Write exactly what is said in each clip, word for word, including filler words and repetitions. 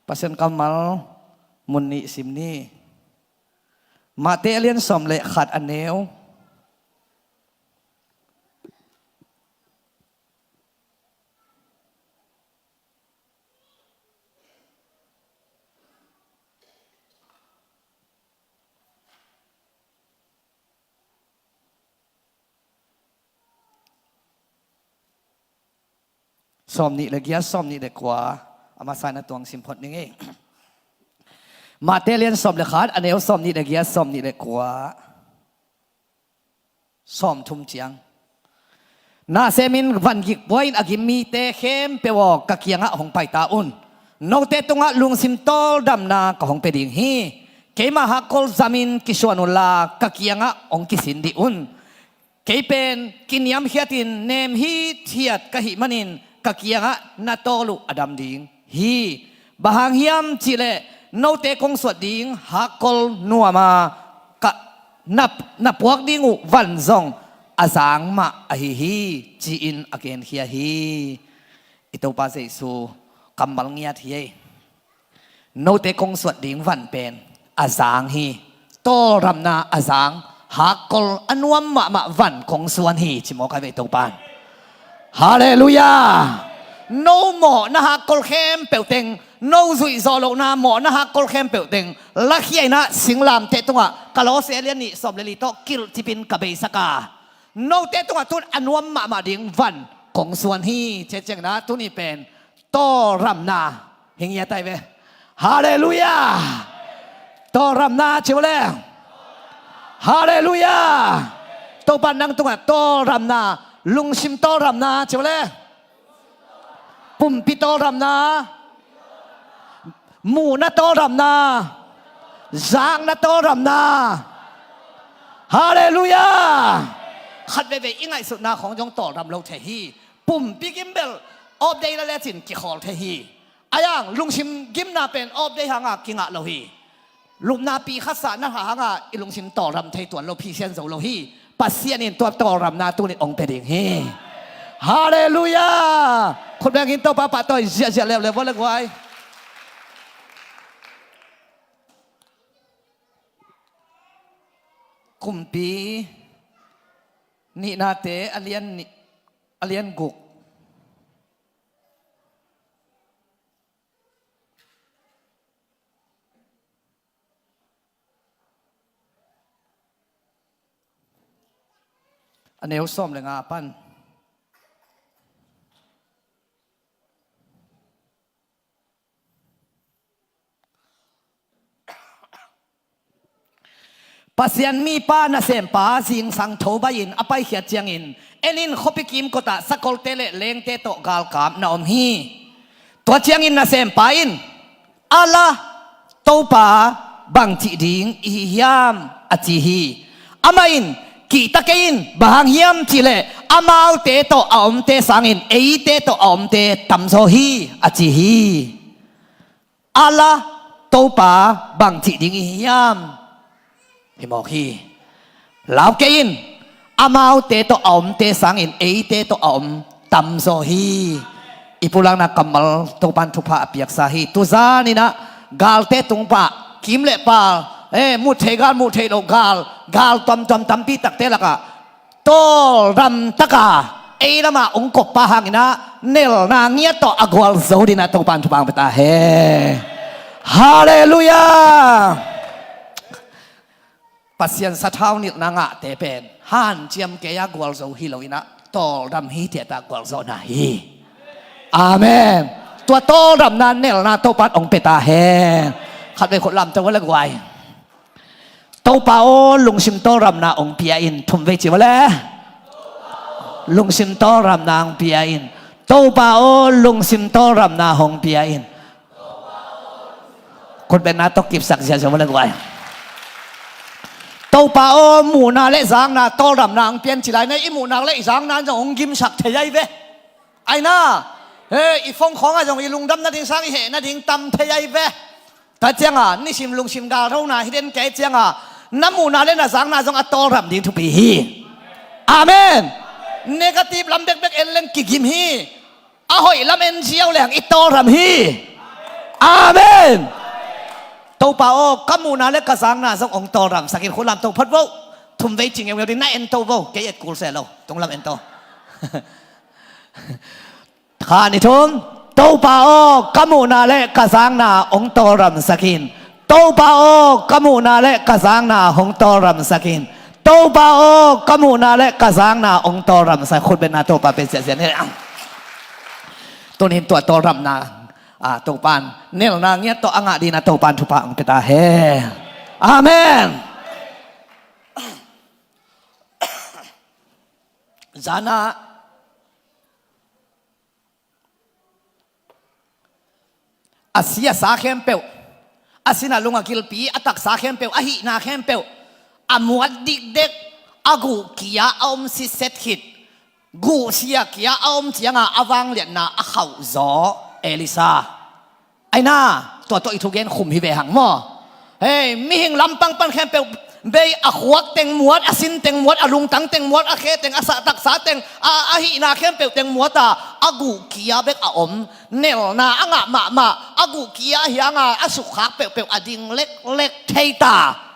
Pasian kammal mun nih sim ni. Mate a lian sawm le khat a neu sawm nih le giat, sawm nih le kua, a masa in a tuang sim phot ning ei. Mate lian sawm le khat, a neu sawm nih le giat, sawm nih le kua, sawm thum ciang. Nasemin vangik pua in a gim mite khempeuh aw, ka kiangah hong paita un. Note tungah lungsim tawldamna ka hong pia ding hi. Keima hakkol zamin kisuan unla ka kiangah hong kisin dih un. Kei pen kiniamkhiatin nem hithiat ka hih manin ka kiangah na tawl uh a dam ding hi. Bang hang hiam cihleh note kong suat ding hakkol nuama ka na, na puak ding uh van zong a zang mah ahi hi, ci-in a genkhia hi. I Topa Jesu kammal ngiat hi ei. Note kong suat ding van pen a zang hi. Tawldamna a zang, hakkol a nuam mahmah van kong suan hi, ci mawk ai ve Topan. Halleluiah. No mawhna hakkol khempeuh teng, no zuih zawh lohna mawhna hakkol khempeuh teng, lakhia in ah singlamteh tungah, Kolose a lian nih sawm le li tawh kilhcipin ka beisak a, note tungah tun a nuam mahmah ding van kong suan hi. Cia ciangin ah tuni pen tawldamna hi ngiat ai ve. Halleluiah. Tawldamna ci uh le. Halleluiah. Topa nang tungah tawldamna, lungsim tawldamna ci uh le. Pumpi tawldamna, muhna tawldamna, zakna tawldamna. Halleluiah. Khat veivei i ngaihsutna khawng zong tawldam lo thei hi. Pumpi gim bel awpdei la lecin kikhawl thei hi. Aiang lungsim gimna pen awpdei hanga kingah lo hi. Lupna pi khat sah na hah hanga i lungsim tawldam thei tuan lo, phisian zo lo hi. Pasian in tua tawldamna tunin hong pia ding hi. Halleluiah. Khut beng in Topa pahtawi ziahziah leuleu vua le guai. Kumpi nihnate a lian nih, a lian guk. A neu sawm le nga pan. Pasian mipa nasempa zingsang tho bai-in a paikhiat ciangin, en in, khuapi kimkotah sakolte le lengte tawh galkap na om hi. Tua ciangin nasempa in, "A la, Topa, bangcih ding i hi hiam?" a ci hi. Amah in, "Kihta kei in, bang hang hiam cihleh amaute tawh a omte sangin eite tawh a omte tamzaw hi," a ci hi. "A la, Topa, bangcih ding i hi hiam?" Hi mawk hi. Lau kei in, "Amaute tawh a omte sangin eite tawh a om tamzaw hi." I pulakna kammal Topan thupha a piaksa hi. Tuzan inah galte tungpah, kim le pal, eh, muh thei gal, muh thei loh gal, gal tuamtuam tampi takte lakah tawldam taka ei lamah hong koppa hanginah nelna ngiat tawh a gualzo dinah Topan thupha hong pia ta hen. Halleluiah. Pasian sathau nilhna ngahte pen hanciam kei-a gualzo hi loinah tawldam hi tiata gualzawhna hi. Amen. Tua tawldamna nelna Topan hong pia ta hen. Khatvei khut lamto vua le guai. Topa aw, lungsim tawldamna hong pia in. Thumvei ci vua le. Lungsim tawldamna hong pia in. Topa aw, lungsim tawldamna hong pia in. Khutbetna tawh kipsak ziahziah vua le guai. Topa aw, muhna le zakna tawldamna hong pia in ci lai na, i muhna le i zakna in zong hong gimsak thei ai ve. Ai na, he, i phone khawngah zong i lungdam nading sang i heh nading tam thei ai ve. Tua cianga nisim lungsim galrona hi den kei cianga na muhna le na zakna zong a tawldam ding thupi hi. Amen. Negative lam bekbek en leng kigim hi. A hoih lam en ziau leng i tawldam hi. Amen. Topa aw, ka muhna le ka zakna zong hong tawlramsak in. Khut lam to phot vo. Thum vei ci ngeungeu ding, na en to vo. Kei et kul se lo. Tung lam en to. Kha ni thum. Topa aw, ka muhna le ka zakna hong tawlramsak in. Topa aw, ka muhna le ka zakna hong tawlramsak in. Topa aw, ka muhna le ka zakna hong tawlramsak. Khut bengna Topa pe ziahziah ni. Tunin tua tawlramna, a, Topan nelna ngiat tawh a ngah dingin Topan thupha hong pia ta hen. Amen. Zana a si a sa khempeuh, a sin a lung a gilpi, a taksa khempeuh, a hihna khempeuh a muat dikdek, a guh kia a om sitset khit, guh sia kia a om cianga a vangliatna a khauh zaw Elisa. Aina, tua tawh i thugen khum hi ve hang maw. Hei, mihing lampang pan khempeuh bei, a khuak teng muat, a sin teng muat, a lungtang teng muat, a khe teng, a sa taksa teng, a, a hihna khempeuh teng muat a, a guh kia bek a om. Nelna a ngah mahmah, a guh kia hianga a sukkhak peuhpeuh a ding leklek thei ta.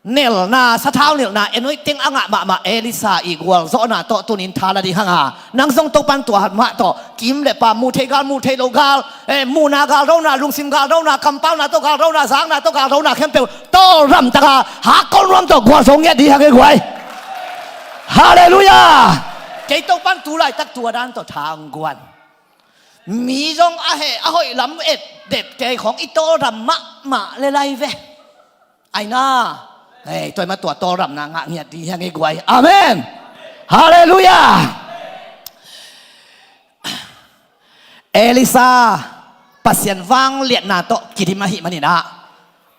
Nelna, sathau nilhna, enoi teng a ngah mahmah Elisa i gualzawhna tawh tunin tha la ding hanga, nang zong Topan tua hat mah tawh, kim le pam, muh thei gal, muh thei lo gal, eh, muhna gal rona, lungsim gal rona, kampauna tawh gal rona, zakna tawh gal rona khempeuh tawlram taka hakkol nuam tawh gualzo ngiat ding hang e guai. Halleluiah. Kei Topan tu laitak tua dan tawh tha hong guan. Mi zong a heh a hoih lam et dep kei khong i tawlram mahmah le lai ve. Aina, hei, tua i mah tua tawlramna ngah ngiat ding hang e guai. Amen. Halleluiah. Elisa, Pasian vangliatna tawh kidim ahih maninah,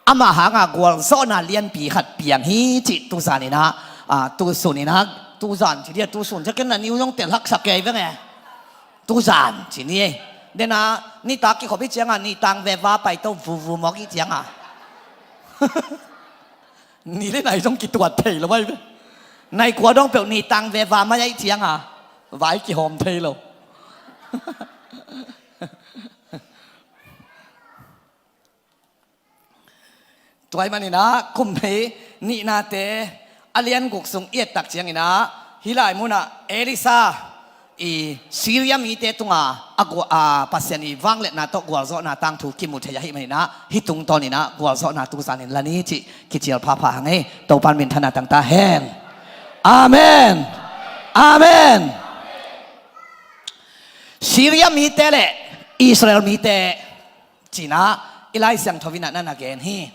ama hanga gualzawhna lianpi khat piang hi cih tuzaninah, a, tusuninah, tuzan ci dia, tusun ci ken na niu zong telhaksak kei veng e. Tuzan ci ni. Dena nitak kikhop i cianga, nitang veva paito vuvu mawk i cianga, ni le nai zong kituat thei lo mai ve. Nai kua dong peuh nitang veva mai a i cianga, vai kihawm thei lo. Tua i maninah, kum hei nihnate a lian guk sung i ettak cianginah, hih lai munah Elisa i Syria mite tunga a gua-, a, Pasian i vangliatna tawh gualzawhna tangthu kimu thei ahih maninah, hih tungtawninah gualzawhna tuzanin la ni cih kicial phapha hang ei. Topan minthanna tangta hen. Amen. Amen. Syria mite le Israel mite cinah i Lai Siangtho inah na na gen hi.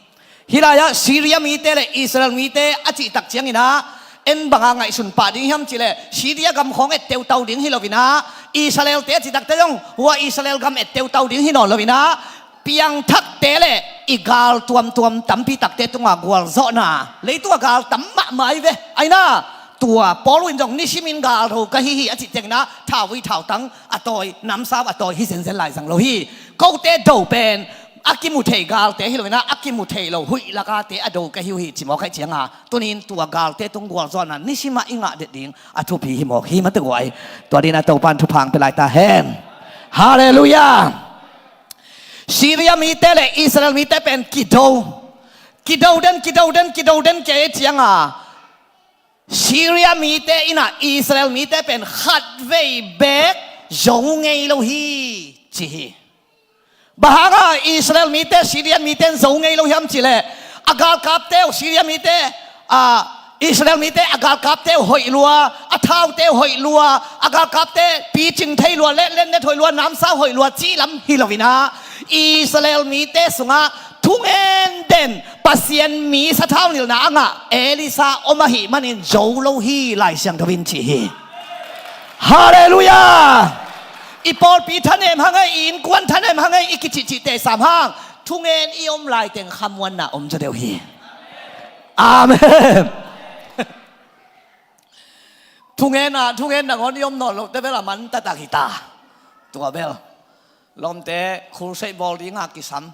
Hih lai-ah Syria mite le Israel mite a cihtak cianginah, en banga ngaihsun pah ding hiam cihleh, Syria gam khawng et teutau ding hi loinah, Israelte a cihtakte zong hua Israel gam et teutau ding hi nawn loinah, piangthakte le i gal tuamtuam tampi takte tunga gualzawhna, leitunga gal tam mahmah hi ve. Aina, tua Paul in zong nisimin galro ka hi hi a cih cianginah, thauvui thautang a tawi, namsau a tawi hi zenzen lai zang lo hi. Kote do pen a kimu thei galte hi loinah, a kimu thei lo huih lakate a do ka hi uh hi ci mawk ahih cianga, tunin tua galte tung gualzawhna nisimah i ngah det ding a thupi hi mawk hi mate guai. Tua dinah Topan thupha hong pia lai ta hen. Halleluiah. Syria mite le Israel mite pen kido, kido den, kido den, kido den kei cianga, Syria mite inah Israel mite pen khatvei beek zo ngei lo hi ci hi. Bang hanga Israel mite, Syria mite in zo ngei lo hiam cihleh, a galkapte uh, Syria mite, a, Israel mite a galkapte uh hoih lua, a thaute uh hoih lua, a galkapte picing thei lua, letlet net hoih lua, namsau hoih lua cih lam hi loinah, Israel mite sungah thungen den Pasian mi sathau nilhna a ngah Elisa om ahih manin zo lo hi, Lai Siangtho in ci hi. Halleluiah. I pawlpi thanem hang ei, i innkuan thanem hang ei, i kicihteh sam hang, thungen i om laiteng khamuanna om zaw deuh hi. Amen. Thungen a, thungen nangawn i om nawn loh te bel a man taktak hi ta. Tua bel lawmte khulseih bawl dinga kisam.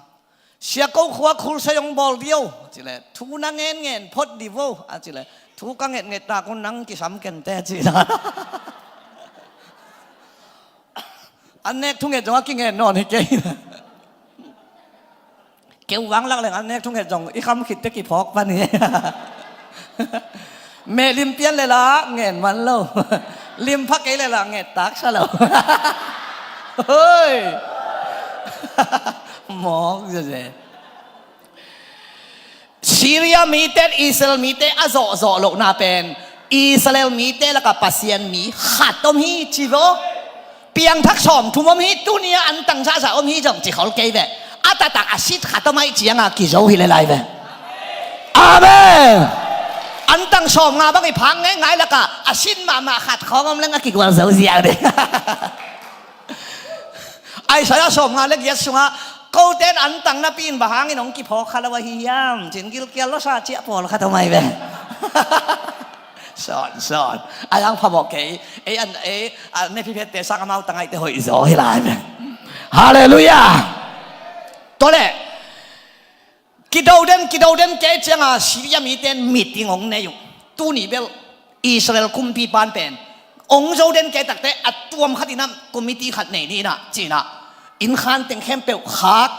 Sia ko khua khulseih hong bawl di o, a cih leh, thu na ngenngen phot di vo, a cih leh, thu ka ngetnget tak un nang kisam kente, a cih leh. An nek thunget zong a kingen nawn hi kei. Eu vang lak leng an nek thunget zong i kham khit te kiphawk pan hi. Meh lim pian le la ngen man lo. Lim pha kei le la nget tak sa lo. Hoi. Mawk zeze. Syria mite Israel mite a zawhzawh lohna pen Israel mite lakah Pasian mi khat om hi ci vo. Piangthak sawmthum om hi, tuni-a antang zahzah om hi zong ci khol kei ve. A taktak a sit khat om ahih cianga kizo hi le lai ve. Amen. Antang sawmnga bang i phak ngeingai lakah a sit mahmah khat khawng om leng a kigual zo ziau ding. Isaiah sawmnga le giat sungah kote in antang napi in bang hangin hong kiphawk kha lo ahi hiam? Cin gilkial lawsa ciah pawlkhat om ahi ve. Sawn sawn. A yang phamawh kei. Ei an ei a ne phiphette sang amau tangaihte hoih zaw hi lai ve. Halleluiah. Tua leh kido den kido den kei cianga Syria mite in meeting hong nei uh. Tuni bel Israel kumpipa in pen hong zo den kei takte a tuam khat inah committee khat nei ni inah ci inah innkhan teng khempeuh khak,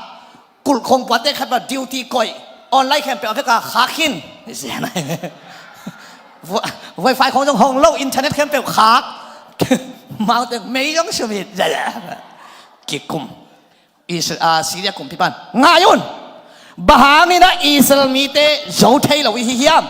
kulh khong puate khat va duty koih, online khempeuh a veka khak khin. Wifi khong zong hong lo, internet khempeuh khak. Mau teng mei zong sumit. Kikum. Is- ah, Syria kumpipa in ngai un. Bang hangin ah Israel mite zo thei lo i hi hiam?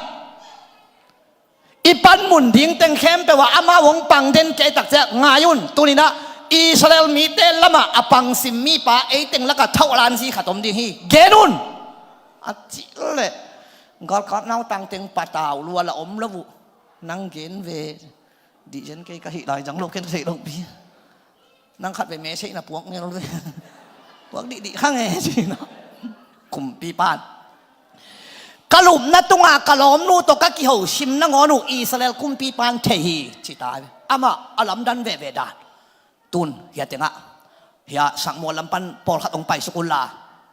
I panmun ding teng khempeuh ah amau hong pang den kei takciah ngai un. Tuni-in ah Israel mite lamah a pangsim mipa ei teng lakah thauhlan zi khat om ding hi. Gen un. A cih leh galkap nautang teng patau lua la om lo uh. Nang gen ve. Dih zen kei ka hih lai zang lo ken ka theih loh pi. Nang khat ve message na puak ngel ve. Puak dihdih kha nge ci na. Kumpipa in ka lupna tungah ka lawmnu tawh ka kiho sim nangawn uh Israel kumpipa in thei hi ci ta. Amah a lamdan veve dan. Tun hia tengah hia Sakmual lam pan pawlkhat hong paisuk unla,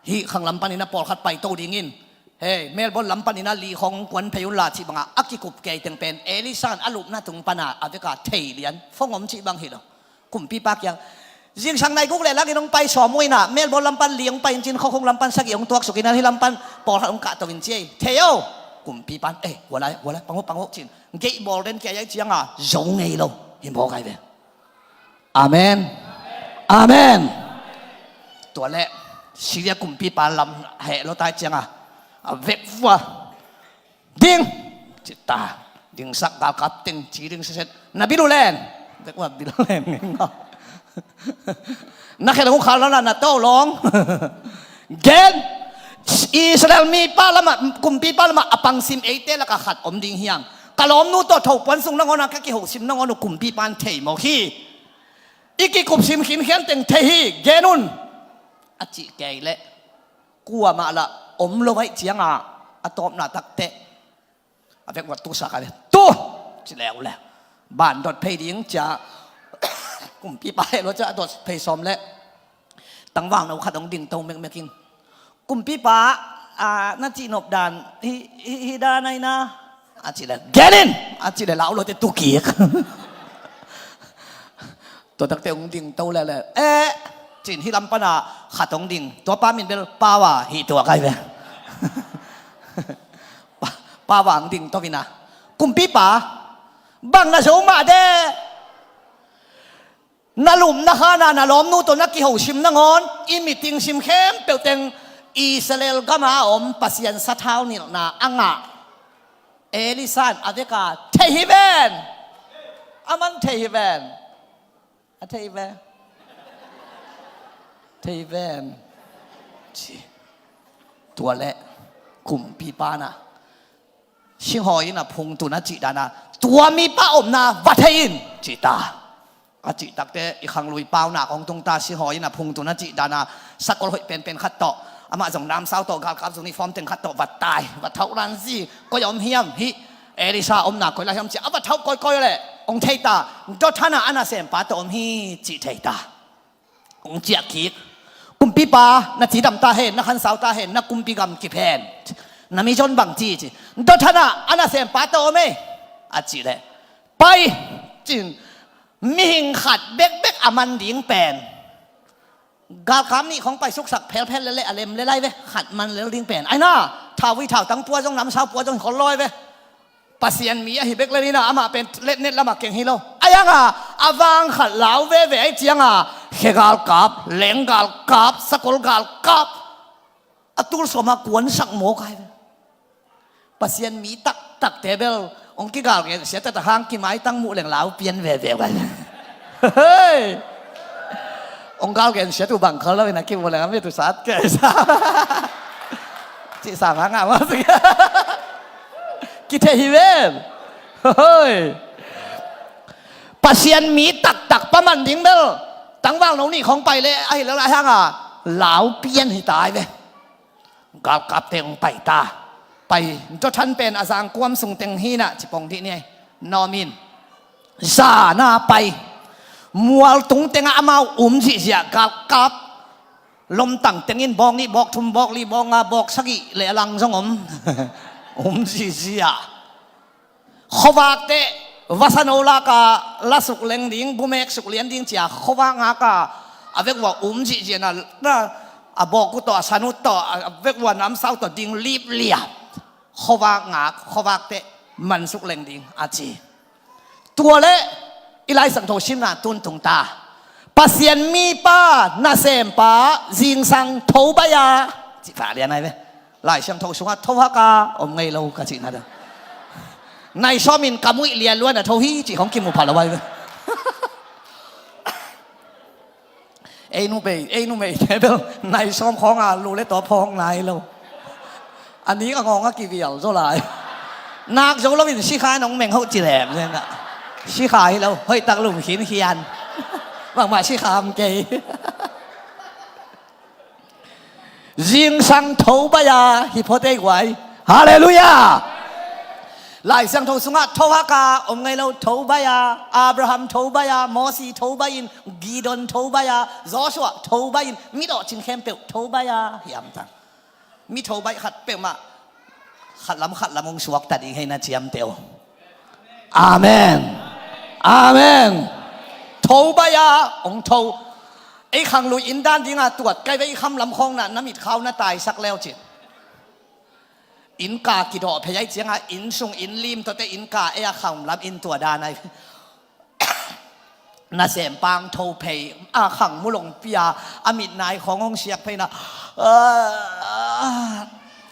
hih khang lam panin a pawlkhat paito dingin, hei, Melbourne lam panin a li khawng hong kuan phei unla cih bangah a kikup kei teng pen Elisha in a lupna tung pana a veka thei lian, fong om cih bang hi lo. Kumpipa kiang zingsang nai guk le langin hong pai sawm uh inah Melbourne lam pan li hong pai in cin, Khuakhung lam pan sagih hong tuaksuk in a hih lam pan pawlkhat hong kahto in ci ei. Thei o. Kumpipa in, eh, gualai gualai, pang uh pang uh cin. Geih bawl den kei a cianga zo ngei lo. Hi mawk ai ve. Amen. Amen. Tua leh Syria kumpipa lam heh lua tai cianga a vek vua ding ci ta. Dingsak galkap teng ci ding seset. Na bil uh len. Vek vua bil uh len. Na khen hong khal lawna na to lawng. Gen. Israel mipa lamah kumpipa lamah a pangsim eite lakah khat om ding hiang. Ka lawmnu tawh thopuan sung nangawn a ka kihosim nangawn uh kumpipa in thei mawk hi. I kikupsim khinkhian teng thei hi, gen un. A cih kei leh kuamah lah om lo aih cianga a tawpna takteh a vek vat tusa ka le tu ci leu le ban dot phei ding cia. Kumpipa heh lua cia a dot phei sawm leh tangvang no khat hong dingto mekmek in, kumpipa, a, na cihnop dan hi, hi, hi dan aina a cih le gen in a cih le lau lote tukik. Tua takte hong dingto lele eh cin hih lam pana khat hong ding, tua pa min bel Pawa hih tua kai ve. Pawa hong dingto ina, kumpipa, bang na zo mah de. Na lum na khana na lawmnu tawh na kihosim nangawn i meeting sim khempeuh teng Israel gama a om Pasian sathau nilhna a ngah Elisha in a veka thei hi ven. A man thei hi ven. A thei ve. Thei ven. Ci. Tua leh kumpipa na singhawi in a phungtun a cih dana tua mipa omna va thei in ci ta. A cih takte i khanglui paunak hong tung ta. Singhawi in a phungtun a cih dana sakol hoih penpen khat tawh, amah zong namsau tawh galkap uniform teng khat tawh va tai, va thauh lanzi. Koi a om hiam? Hih Elisha omna koi lai hiam ci a va thauh kawikawi leh hong thei ta. Dothan ah a nasempa tawh om hi cih thei ta. Hong ciah kik. Kumpipa, na cidam ta hen, na khansau ta hen, na kumpi gam kip hen. Na mizon bang ci ci. Dothan ah a nasempa tawh om ei a cih leh pai cin. Mihing khat bekbek a man ding pen Galkap nih khong pai suksak phelphel lele a lem lelai ve. Khat man lel ding pen ai na, thauvui thautang pua zong namsau pua zong khol lawi ve. Pasian mi ahi bek le ni na, amah pen letnet lamah keng hi lo. Ai anga a vang khat lau veve ai cianga khe galkap, leng galkap, sakol galkap a tul sawma kuansak mawk ai ve. Pasian mi taktakte bel hong kigal gensiat tata hang kimaitang muh leng lau pian veve ai ve. Hei! Hong gal gensiat uh bang khol lo ina kimu leng a mit uh sat kei sa. Cih sa ngah ngah mah si. Kitheh hi ven. Hoi. Pasian mi taktak pa man ding bel tangval no nih khong pai le ahi lo lai hanga lau pian hi tai ve. Galkapte hong pai ta. Pai dothan pen a zangkuam sung teng hina cipong dih ni ai. Nawmin zana pai. Mualtung tengah amau um zihziah galkap. Lomtang tengin bawk nih, bawk thum, bawk li, bawk nga, bawk sagih le a lang zong om. Um zihziah. Khuavak teh vasano laka la suk leng ding, bumek suk lian ding cia khuavak ngaka a vek ua um zihziah na, na a bawk uh tawh, a san uh tawh, a vek ua namsau tawh ding lipliap. Khuavak ngak, khuavak teh man suk leng ding a ci. Tua le i Lai Siangtho simna tuntung ta. Pasian mipa nasempa zingsang tho baia cih pha lian ai ve. Lai Siangtho sungah tho haka om ngei lo ka cihna deuh. Nai sawmin ka muih lian luan a tho hi cih khong kimu pha lo ai ve. Ei numei, ei numeite bel nai sawm khawnga lu le tawp phawng nai lo. A nik a ngawng a kivial zaw lai. Nak zo loin sikha nong meng hoh cilem zenga. Sikha hi lo, hoihtak lum khinkhian. Bangmah sikha am kei. Zingsang tho baia hi phot ei guai. Halleluiah. Lai Siangtho sungah tho haka om ngei lo, tho baia, Abraham tho baia, Mosi tho baiin, Gideon tho baia, Joshua tho baiin, mi dawhcin khempeuh tho baia hiam tang. Mi tho baih khat peuhmah khat lam khat lam hong suakta ding hei na ciamteh uh. Amen. Amen. Tho baia hong tho. Ei khanglui inn dan dinga tuat kai ve, i kham lam khawng na na mitkhau na taisak leu cin. Innka kidawh phei ai cianga inn sung inn lim tawte innka ei a kham lam inn tua dan ai. Nasem pang tho phei a khang mulong pia a mit nai khawng hong siak phei na. Ah,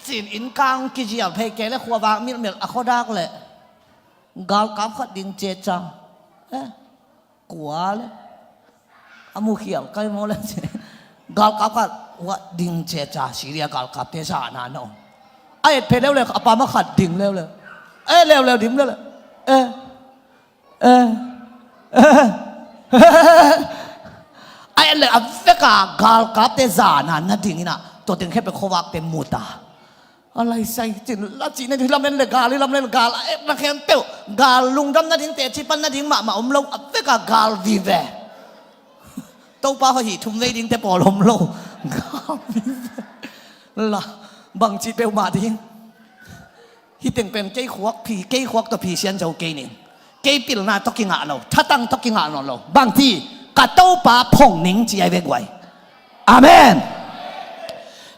cin innka hong kizial phei kei le khuavak milhmilh a khuadak le galkap khat ding ceca. Eh, kua le a mukhial kai maw le. Galkap khat uah ding ceca Syria galkapte zana na om. A et phei leuleu a pama khat ding leuleu. Eh, leuleu ding leuleu. Eh, eh, eh. A et le a veka galkapte zana na ding ina tua teng khempeuh khuavakte muta. A laisai cin la cihna ding hi lam en le gal, hi lam en le gal, a etna khempeuh gal, lungdam nading teci pan nading mahmah om lo, a veka gal vive. Topa hawh hi thum vei dingte pawl om lo. Gal vive. La bangci peuhmah ding. Hih teng pen kei khuak phi, kei khuak tawh phi sian zo kei ning. Kei pilna tawh kingah lo, thatang tawh kingah nawn lo. Bangci, ka Topa phong ning ci ai ve guai. Amen.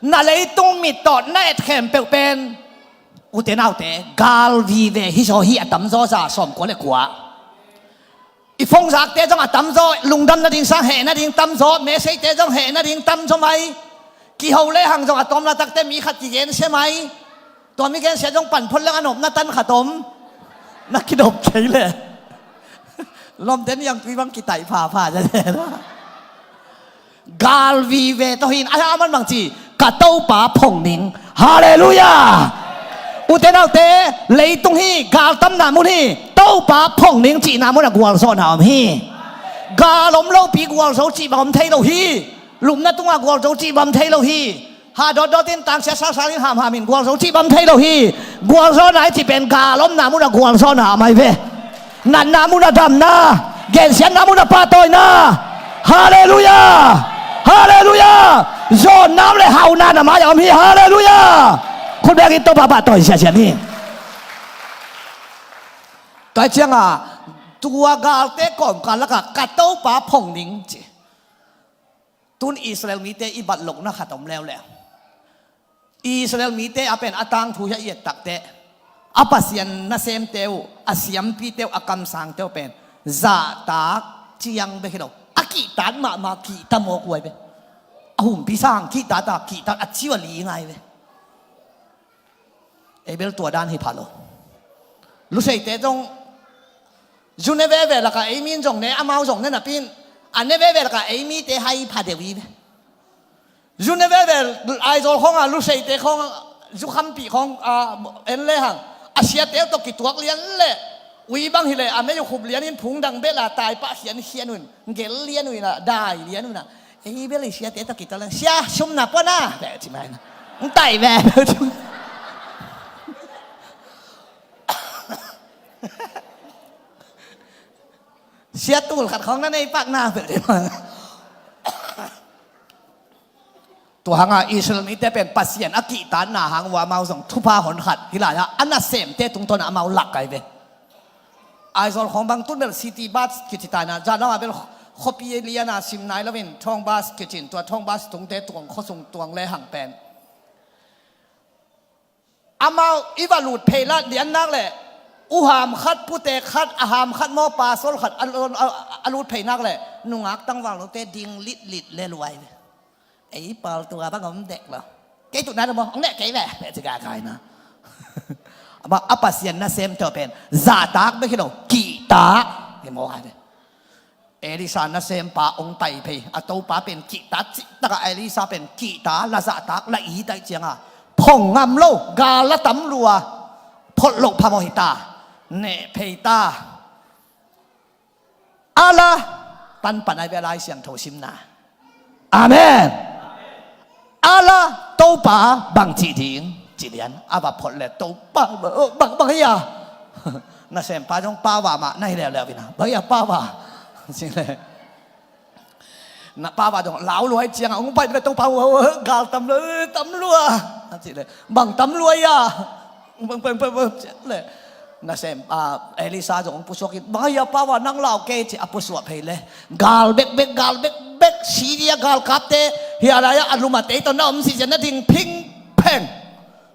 Na leitung mit tawh na et khempeuh pen ute naute gal vive hi zaw hi a tamzaw za sawmkua le kua. I phone zakte zong a tamzaw lungdam nading sang heh nading tamzaw, message-te zong heh nading tamzaw mai. Kiho lehang zong a tawm latakte mi khat kigensia mai. Tua mi gensia zong pan phot leng a nopna tan khat om. Na kidop kei le lomden yang tui bang kitaih phapha zate. Gal vive tawh hin a hia man bangci ka Topa phong ning. Halleluiah. Ute naute, leitung hi, gal tamna mun hi, Topa phong ning cihna munah gualzawhna om hi. Gal om lopi gualzo cih bang om thei lo hi. Lumna tungah gualzo cih bang om thei lo hi. Ha dawtdawt in, tangsia salsal in, hamham in gualzo cih bang om thei lo hi. Gualzawhna i cih pen gal omna munah gualzawhna a mai ve. Natna munah damna, gensiatna munah pahtawina. Halleluiah. Halleluiah. Zawnna om le hauna na mai-ah om hi. Halleluiah. Khut bengin Topa pahtawi siasia ni. Tua cianga tua galte kawmkal lakah ka Topa phong ning ci. Tun Israel mite i bat lohna khat om leuleu. Israel mite a pen a tangthu hi a i et takteh, a Pasian nasemte uh, a siampite uh, a kamsangte uh pen zahtak ciang bek hi lo, a kihtat mahmah, kihta mawk uh ai ve. A humpi sang kihtat a, kihtat a ciu a li ngai ve. Ei bel tua dan hi pha lo. Luseite zong zu ne veve lakah ei min zong ne, amau zong ne napi in, a ne veve lakah ei mite hai pha deuh hi ve. Zu ne veve Aizawl khawng a, Luseite khawng, zu khampih khawng a, en lehang, a siate uh tawh kituak lian leh, ui bang hileh a mei uh khup lianin phung dang bel a taipah khiankhian un, gel lian uh inah, dai lian uh inah. Ei bel i siate tawh kituak lian, sia, sum na pua na, beh ci mai na. Ng tai beh, beh ci mai. Sia tul khat khawng na nei pak na, beh ci mai. Tua hanga Israel mite pen Pasian a kihtatna hang uh a amau zong thupha hon khat hi lai-a, a nasemte tungtawn a amau lak ai ve. Aizawl khawng bang tun bel city bus kici ta inah, zan lam a bel khuapi liana sim nai loin thawng bus kicin, tua thawng bus tungte tuang khuasung tuang lehang pen amau i va lut phei lat lian nak leh, uham khat, putek khat, a ham khat maw, pasal khat a, a, a lut phei nak leh, nungak tangval lote ding litlit le luai ve. Ei pawl tua bang om dek lo. Kei tuh nai lo maw, ong neh kei ve, beh ci gaigai na. Amah a Pasian nasemte uh pen zahtak bek hi lo, kihta hi mawk ai ve. Elisa nasempa ong pai phei, a topa pen kihta, cihtakah Elisa pen kihta, la zahtak, la it ahih cianga, phong ngam lo, gal la tam lua, pholh loh phamawh hi ta, neh phei ta. A la, tanpan ai ve a Lai Siangtho simna. Amen. A la, Topa bang cih ding, ci lian, a va pholh le Topa bang, bang hi a. Nasempa zong power mah na hi leuleu ina, bang hi a power. Ci le. Na power zong lau luai cianga, ung pai le Topa, gal tam lua, tam lua. Ci le, bang tam lua ia. Bang, bang, bang, bang, ci le. Nasem, a, Elisa zong pusuak in, bang hi a power, nang lau kei ci a pusuak phei le. Gal bekbek, gal bekbek, Syria galkapte, hi a lai-a a lum a tei tawh na om sisia na ding phingpheng.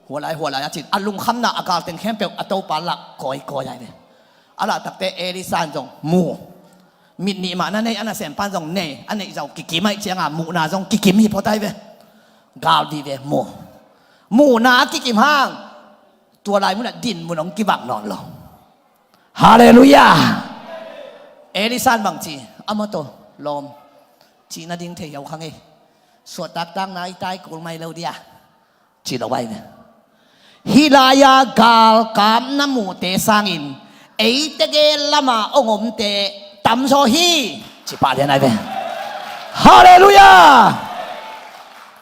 Hualai, hualai a cin, a lungkhamna a galteng khempeuh a Topa lak kawikawi ai ve. A lah takte Elisa in zong mu. Mit nih mah na nei, a nasempa in zong nei, a neih zau kikim ahih cianga muhna zong kikim hi phot ai ve. Gal vive mu. Muhna a kikim hang, tua lai munah dinmun hong kibang nawn lo. Halleluiah. Elisa in bang ci, a mawtaw lawm, cih nading thei hiau kha ngei. Suahtaktakna i tai kul mai lo dia, ci lo ai ve. Hih lai-a galkap na muhte sangin ei tegel lama hong omte tamzaw hi, ci pah lian ai ve. Halleluiah.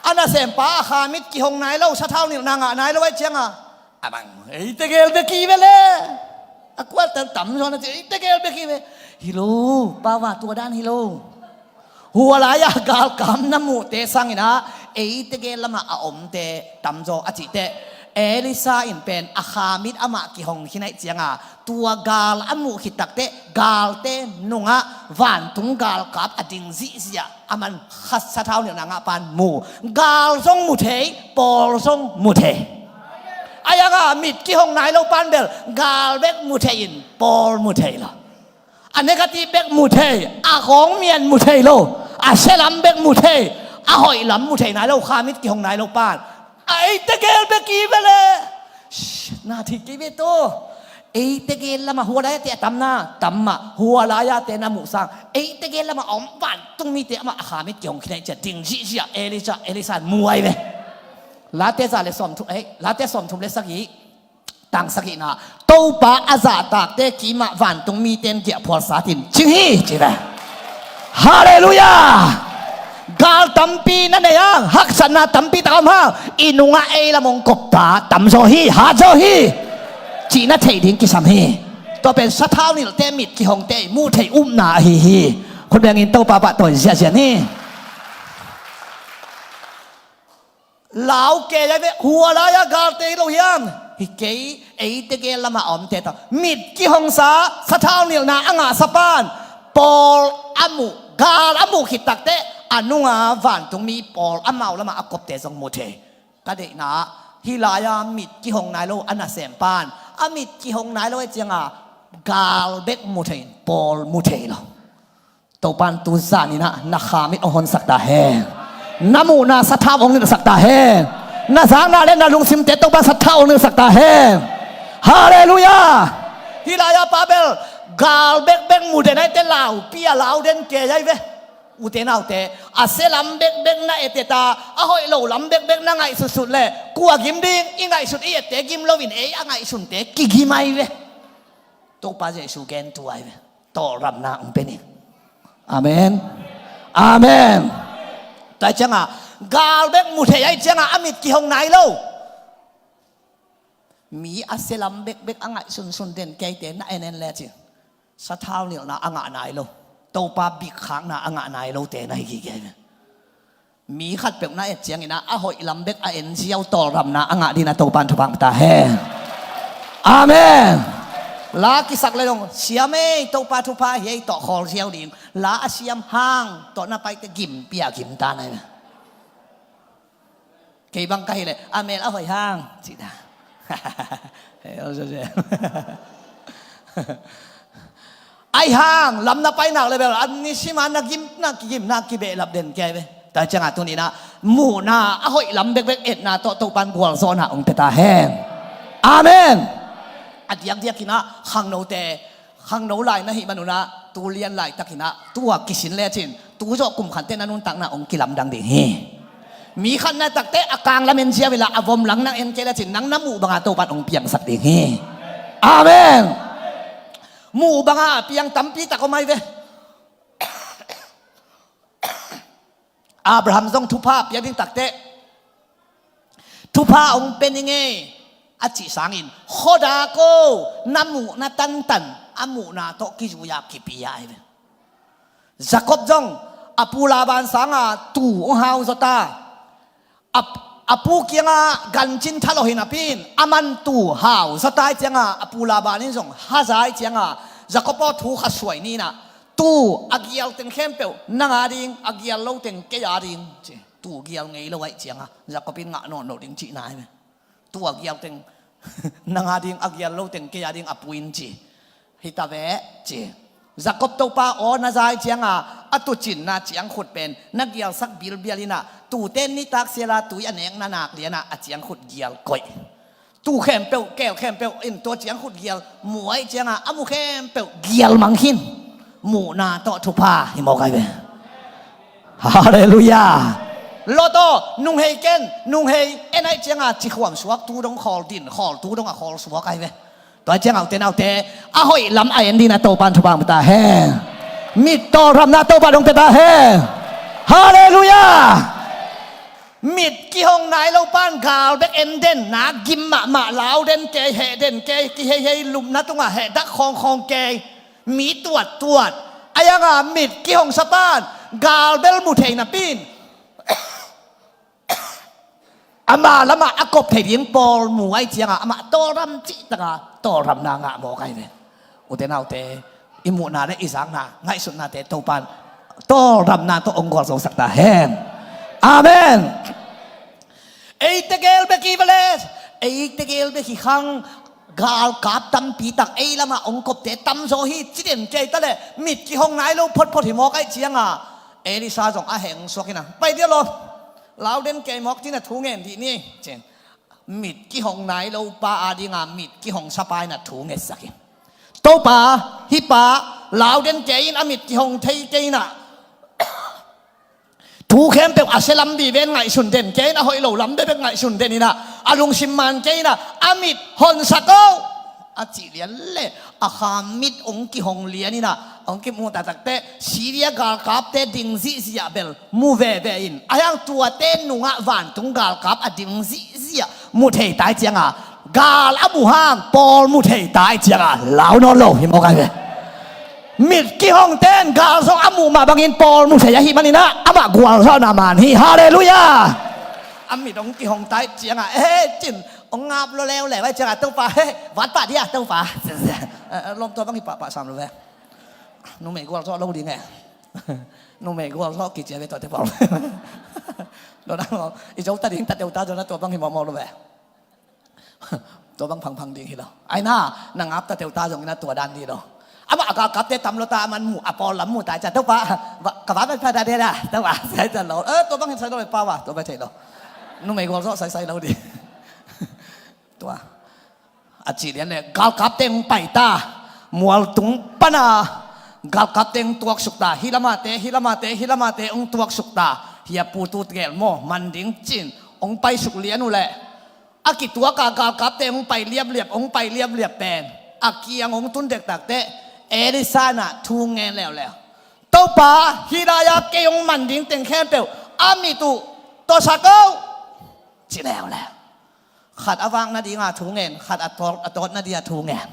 A nasempa a kha mit kihong nai lo, sathau nilhna ngah nai lo ahih cianga, a bang, ei tegel bek hi ve le. A kuatel tamzaw na ci, ei tegel bek hi ve. Hi lo, power tua dan hi lo. Hua lai-a galkap na muhte sangin ah ei tegel lamah a omte tamzaw a cih teh, Elisa in pen a kha mit amah kihong khin ahih cianga, tua gal a muh khit takteh galte nungah vantung galkap a ding zihziah a man khat sathau nilhna ngah pan mu. Gal zong mu thei, pawl zong mu thei. A yanga mit kihong nai lo pan bel gal bek mu thei in pawl mu thei lo. A negative bek mu thei, a khawng mian mu thei lo, a sialam bek mu thei, a hoih lam mu thei nai lo, kha mit kihong nai lo pan. A ei tegel bek hi ve le. Shh, na thei kei ve tawh. Ei tegel lamah hua lai-a te a tamna, tam mah, hua lai-a te na muh sang. Ei tegel lamah a om vantung mite amah a kha mit kihong khin ahih ciang ding zihziah Elisa, Elisa in mu ai ve. Late za le sawmthum, ei, Late sawmthum le sagih, tang sagihna, Topa a zahtakte kimah vantung mite in giahphual satin cing hi, ci ve. Halleluiah. Gal tampi na nei hang, haksatna tampi tak a om hang, i nungah ei lam hong kopta tamzaw hi, hatzaw hi, cih na theih ding kisam hi. Tua pen sathau nilhte mit kihongte i muh theih upna ahi hi. Khut bengin Topa pahtawi ziahziah ni. Lau kei ai ve, hua lai-a galte hi lo hiam? Hi kei, ei tegel lamah a omte tawh mit kihongsa, sathau nilhna a ngahsa pan pawl a muh, gal a muh khit takteh A nunga vantungmi pawl amau lamah a kopte zong mu thei. Ka deihna ah hih lai-a mit kihong nai lo a nasem pan, a mit kihong nai lo ahih cianga gal bek mu thei in pawl mu thei lo. Topan tu zaninah na kha mit hong honsak ta hen. Na muhna sathau hong nilhsak ta hen. Na zakna le na lungsimte Topan sathau hong nilhsak ta hen. Halleluiah. Hih lai-a pa bel gal bekbek mu den aite laupi a lau den kei ai ve. Ute naute, a sia lam bekbek na et et a, a hoih lo lam bekbek na ngaihsutsut le kua gim ding? I ngaihsut i ette gim loin ei a ngaihsunte kigim ai ve. Topa Jesu gentu ai ve. Tawlramna hong pe ni. Amen. Amen. Tua cianga gal bek mu thei ai cianga a mit kihong nai lo. Mi a sia lam bekbek a ngaihsunsun den keite na en en le cin, sathau nilhna a ngah nai lo, Topa bikkhakna a ngah nai lote na hi gige ve. Mi khatpeuh na et ciangin ah a hoih lam bek a en ziau tawlramna a ngah dina Topan thupha ta hen. Amen. La kisak le dong siam ei, Topa thupha hi ei tawh khawl ziau ding. La a siam hang tawh na paite gimpi a gimta nai ve. Kei bang ka hileh a mel a hoih hang cih ta. Ai hang lam na pai nak le bel a nisima na gim, na kigim, na kibehlap den kei ve. Tua cianga tuninah muhna a hoih lam bekbek etna tawh Topan gualzawhna hong pe ta hen. Amen. A diakdiakinah khangnote, khangno lai na hih manunah tu lian laitakinah tua kisin lecin tu zawh kum khatte na nuntakna hong kilamdang ding hi. Mi khat na takte a kang lamen ziau inla a vom lang nang en kei lecin nang na muh banga Topan hong piangsak ding hi. Amen. Muh banga a piang tampi tak om ai ve. Abraham zong thupha piak ding takte thupha hong pe ning ei a cih sangin khuadak o, na muhna tantan a muhna tawh kizui-a kipia ai ve. Jacob zong a pu Laban sanga tuu hong hau zawta a, a pu kianga gancin thalawh hi napi in a man tuu hau zawta ai cianga a pu Laban in zong haza ai cianga Jacob aw thu khat suai ninah tuu a gial teng khempeuh nanga ding, a gial lo teng kei a ding ci. Tuu gial ngei lo aih cianga Jacob in ngah nawn lo ding cihna hi ve. Tuu a gial teng nanga ding, a gial lo teng kei a ding a pu in ci. Hi ta ve ci. Jacob Topa aw na za ai cianga a tucinna ciangkhut pen na gialsak bilbial inah tuute nitak siala tui a nekna nak lianah a ciangkhut gial koih. Tuu khempeuh, keel khempeuh in tua ciangkhut gial mu ai cianga a mu khempeuh gial mang khin. Muhna tawh thupha hi mawk ai ve. Halleluiah. Lot aw, nunghei ken, nunghei en ai cianga cikhuam suak tu dong khawl din, khawl tu dong a khawl suak ai ve. Tua cianga ute naute a hoih lam a en dina Topan thupha hong pe ta hen. Mit tawlramna Topan hong pe ta hen. Halleluiah. Mit kihong nai lo pan gal bek en den, nak gim mahmah, lau den kei, heh den kei, kiheihei lupna tungah heh dak khawngkhawng kei, mi tuattuat. A yanga mit kihong sa pan gal bel mu thei napi in ama lamah a kop thei ding pawl mu ai cianga amah tawlram cihtaka tawlramna ngah mawk ai ve. Ute naute, i muhna le i zakna ngaihsutnate Topan tawlramna tawh hong gualzosak ta hen. Amen. Eite gel bek hi vele, eite gel bek hi khang galkap tampi tak ei lamah hong kopte tamzaw hi ci den kei ta le mit kihong nai lo photphot hi mawk ai cianga Elisa zong a heng suak ina pai dia lo. Lau den kei mawk tina thu ngen dih ni cin. Mit kihong nai lo pa adinga mit kihong sa pa ina thu ngetsak in. Topa, hih pa lau den kei in a mit kihong thei kei ina thu khempeuh a sia lam viven ngaihsun den kei in a hoih lo lam bebek ngaihsun den ina a lungsim man kei ina a mit honsak o a cih lian le a kha mit hong kihong lian ina hong kimuh taktakte Syria galkapte ding zihziah bel mu veve in a hiang tuate nungah vantung galkap a ding zihziah mu thei tai cianga gal a mu hang pawl mu thei tai cianga lau nawn lo hi mawk ai ve. Mit kihong ten gal zong a muh mah bangin pawl mu thei ahi maninah amah gualzawhna man hi. Halleluiah. A mit hong kihong tai cianga e cin hong ngap lo leuleu ai cianga Topa he vatpah dia Topa lawmtua bang hi pahpah sam lo ve. Numei gualzawh lo ding e. Numei gual zawh kici a ve tuate pawl. Lo na lo. I zo ta ding ta teu ta zo na tua bang hi mawkmawk lo ve. Tua bang phangphang ding hi lo. Ai na, na ngap ta teu ta zong ina tua dan hi lo. Amah a galkapte tam lo ta a man mu, a pawl lam mu ta ai ca. Topa, ka va pai pha da de da. Topa, sai ta lo. Eh, tua bang hi sai lo ve pa va. Tua pai thei lo. Numei gual zawh sai sai lo ding. Tua. A ci lian le, galkapte hong pai ta, mualtung pana, galkapte hong tuaksuk ta, hi lama te, hi lama te, hi lama te hong tuaksuk ta, hi a pu tu gel maw, man ding cin, hong paisuk lian uh le. A kituaka galkapte hong pai liapliap, hong pai liapliap pen. A kiang hong tun dektak te, Elisa na thu ngen leuleu. Topa, hi lai-a kei hong man ding teng khempeuh, a mit uh, tawsak o, ci leuleu. Khat a vak nadinga thu ngen, khat a tawt, a tawt nadinga thu ngen.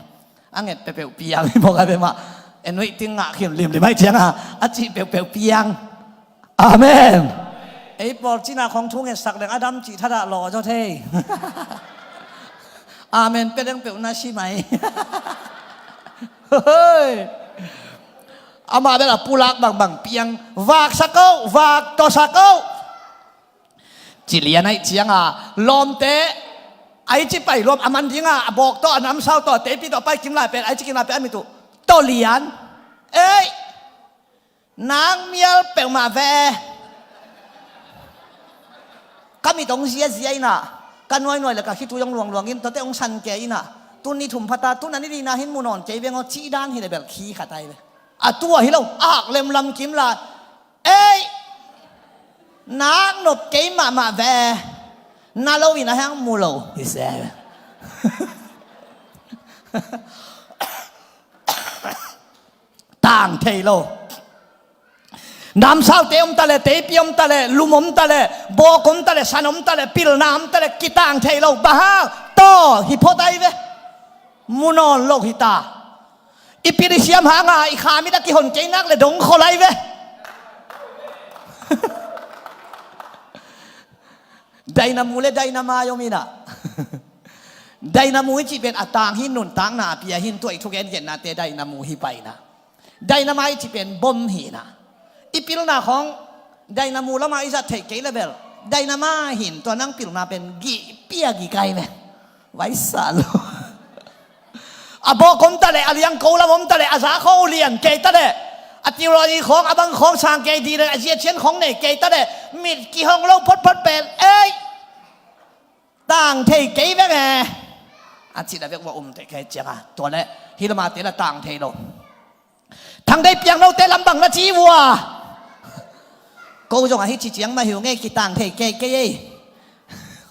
A nget peuhpeuh piang hi bawk a bema. En weih ting ngah khim limlim aih cianga a cih peuhpeuh piang. Amen. Ei pawl cina khong thu ngetsak leng a dam cih thadah lawh zaw thei. Amen pia leng peuh na si mai. Hoi. Amah bel a pulak bangbang piang. Vaksak o, vak tawsak o. Ci lian aih cianga lawmte, ai ci pai lawm a man dinga a bawk tawh, a namsau tawh, teipi tawh pai kim lai pen, ai ci kim lai pen a mit uh, tawh lian. Ei, nang mial peuhmah ve. Ka mit hong ziazia inah, ka nuainuai le ka khitui hong luangluang in, tuate hong san kei inah, tun ni thum phata, tun a ni lina hin mu nawn kei veng aw, cih dan hi le bel khi khat ai ve. A tua hi lo, a hak lemlam kim lai. Ei, nak nop kei mahmah ve. Na lo in a hang mu lo hi se. Tang thei lo. Namsaute om ta le, teipi om ta le, lum om ta le, bawk om ta le, san om ta le, pilna om ta le, kitang thei lo. Bang hang, taw hi phot ai ve. Mu nawn lo hi ta. I pil i siam hanga i kha mit a kihon kei nak le dong khol ai ve. Dainamu le dainama i om inah. Dainamu i cih pen a tang hin, nuntakna a pia hin, tua i thugengenna te dainamu hi paina. Dainama i cih pen bom hina. I pilna khong dainamu lama i zat theih kei le bel, dainama hin tua nang pilna pen gih pia gih kai ve. Vaisa lo. A bawk om ta le, a liangko lam om ta le, a za khong uh lian kei ta le, a theology khong, a bang khong sang kei dih le, a ziacian khong nei kei ta le, mit kihong lo photphot pen, ei, tang thei kei veng e. A cih a vek vua um thei kei cianga tua le, hi lama te la tang thei lo. Thang dei piang note lam bang na ci vua. Ko zong ahi ci ciang mah hi uh ngei, kitang thei kei kei ei.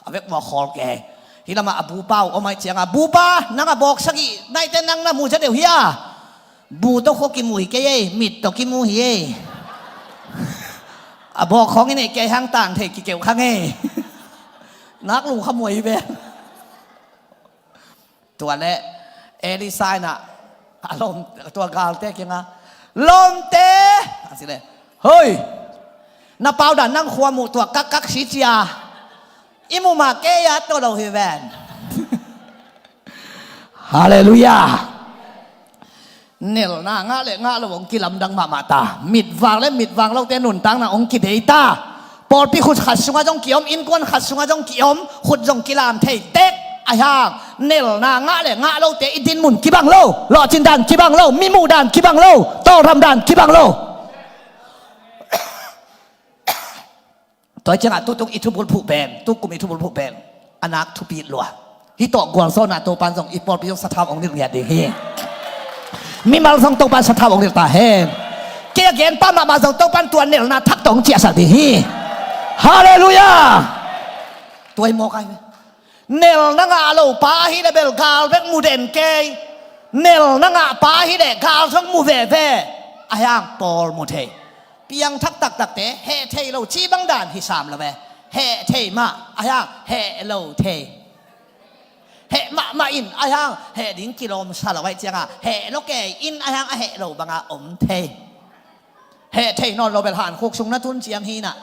A vek vua khawl kei. Hi lama a bupa uh om aih cianga, bupa, nang a bawk sagih naite nang na mu zia deuh hia? Bu tawh khua kimu hi kei ei, mit tawh kimu hi ei. A bawk khawng i neih kei hang tang thei kikeuh kha ngei. Nak lungkham uh ahi ve. Tua le Elisa inah a lawm, tua galte kianga, lawmte, a ci le, hoi, na pau dan nang khua muh tua kakkak si cia. I muh mah kei a tua lo hi ven. Halleluiah. Nelna ngah le ngah lo hong kilamdang mahmah ta. Mitvang le mitvang lote nuntakna hong kidei ta. Pawlpi khut khat sungah zong ki-om, innkuan khat sungah zong ki-om, khut zong kilam thei tek. Ahi hang nelna ngah le ngah lote i dinmun kibang lo, lawhcin dan kibang lo, mi muh dan kibang lo, tawlram dan kibang lo. Tua ciangah tutung i thubulphuh pen, tukum i thubulphuh pen a nak thupi lua. Hih tawh gualzawhna Topan zong i pawlpi zong sathau hong nilh ngiat ding hi. Mimal zong Topan sathau hong nilh ta hen. Kei a gen pah mahmah zong Topan tua nelna thak tawh hong ciahsak ding hi. Halleluiah. Tua hi mawk ai ve. Nelna ngah lo pa ahi le bel gal bek mu den kei. Nelna ngah pa ahi le gal zong mu veve. Ahi hang pawl mu thei. Piangthak taktakte heh thei lo cih bang dan hi sam lo ve. Heh thei mah ahi hang heh lo thei. Heh mahmah in ahi hang heh ding kilawm sa lo aih cianga heh lo kei in ahi hang a heh lo banga om thei. Heh thei nawn lo bel hankhuk sung na tun ciang hi na.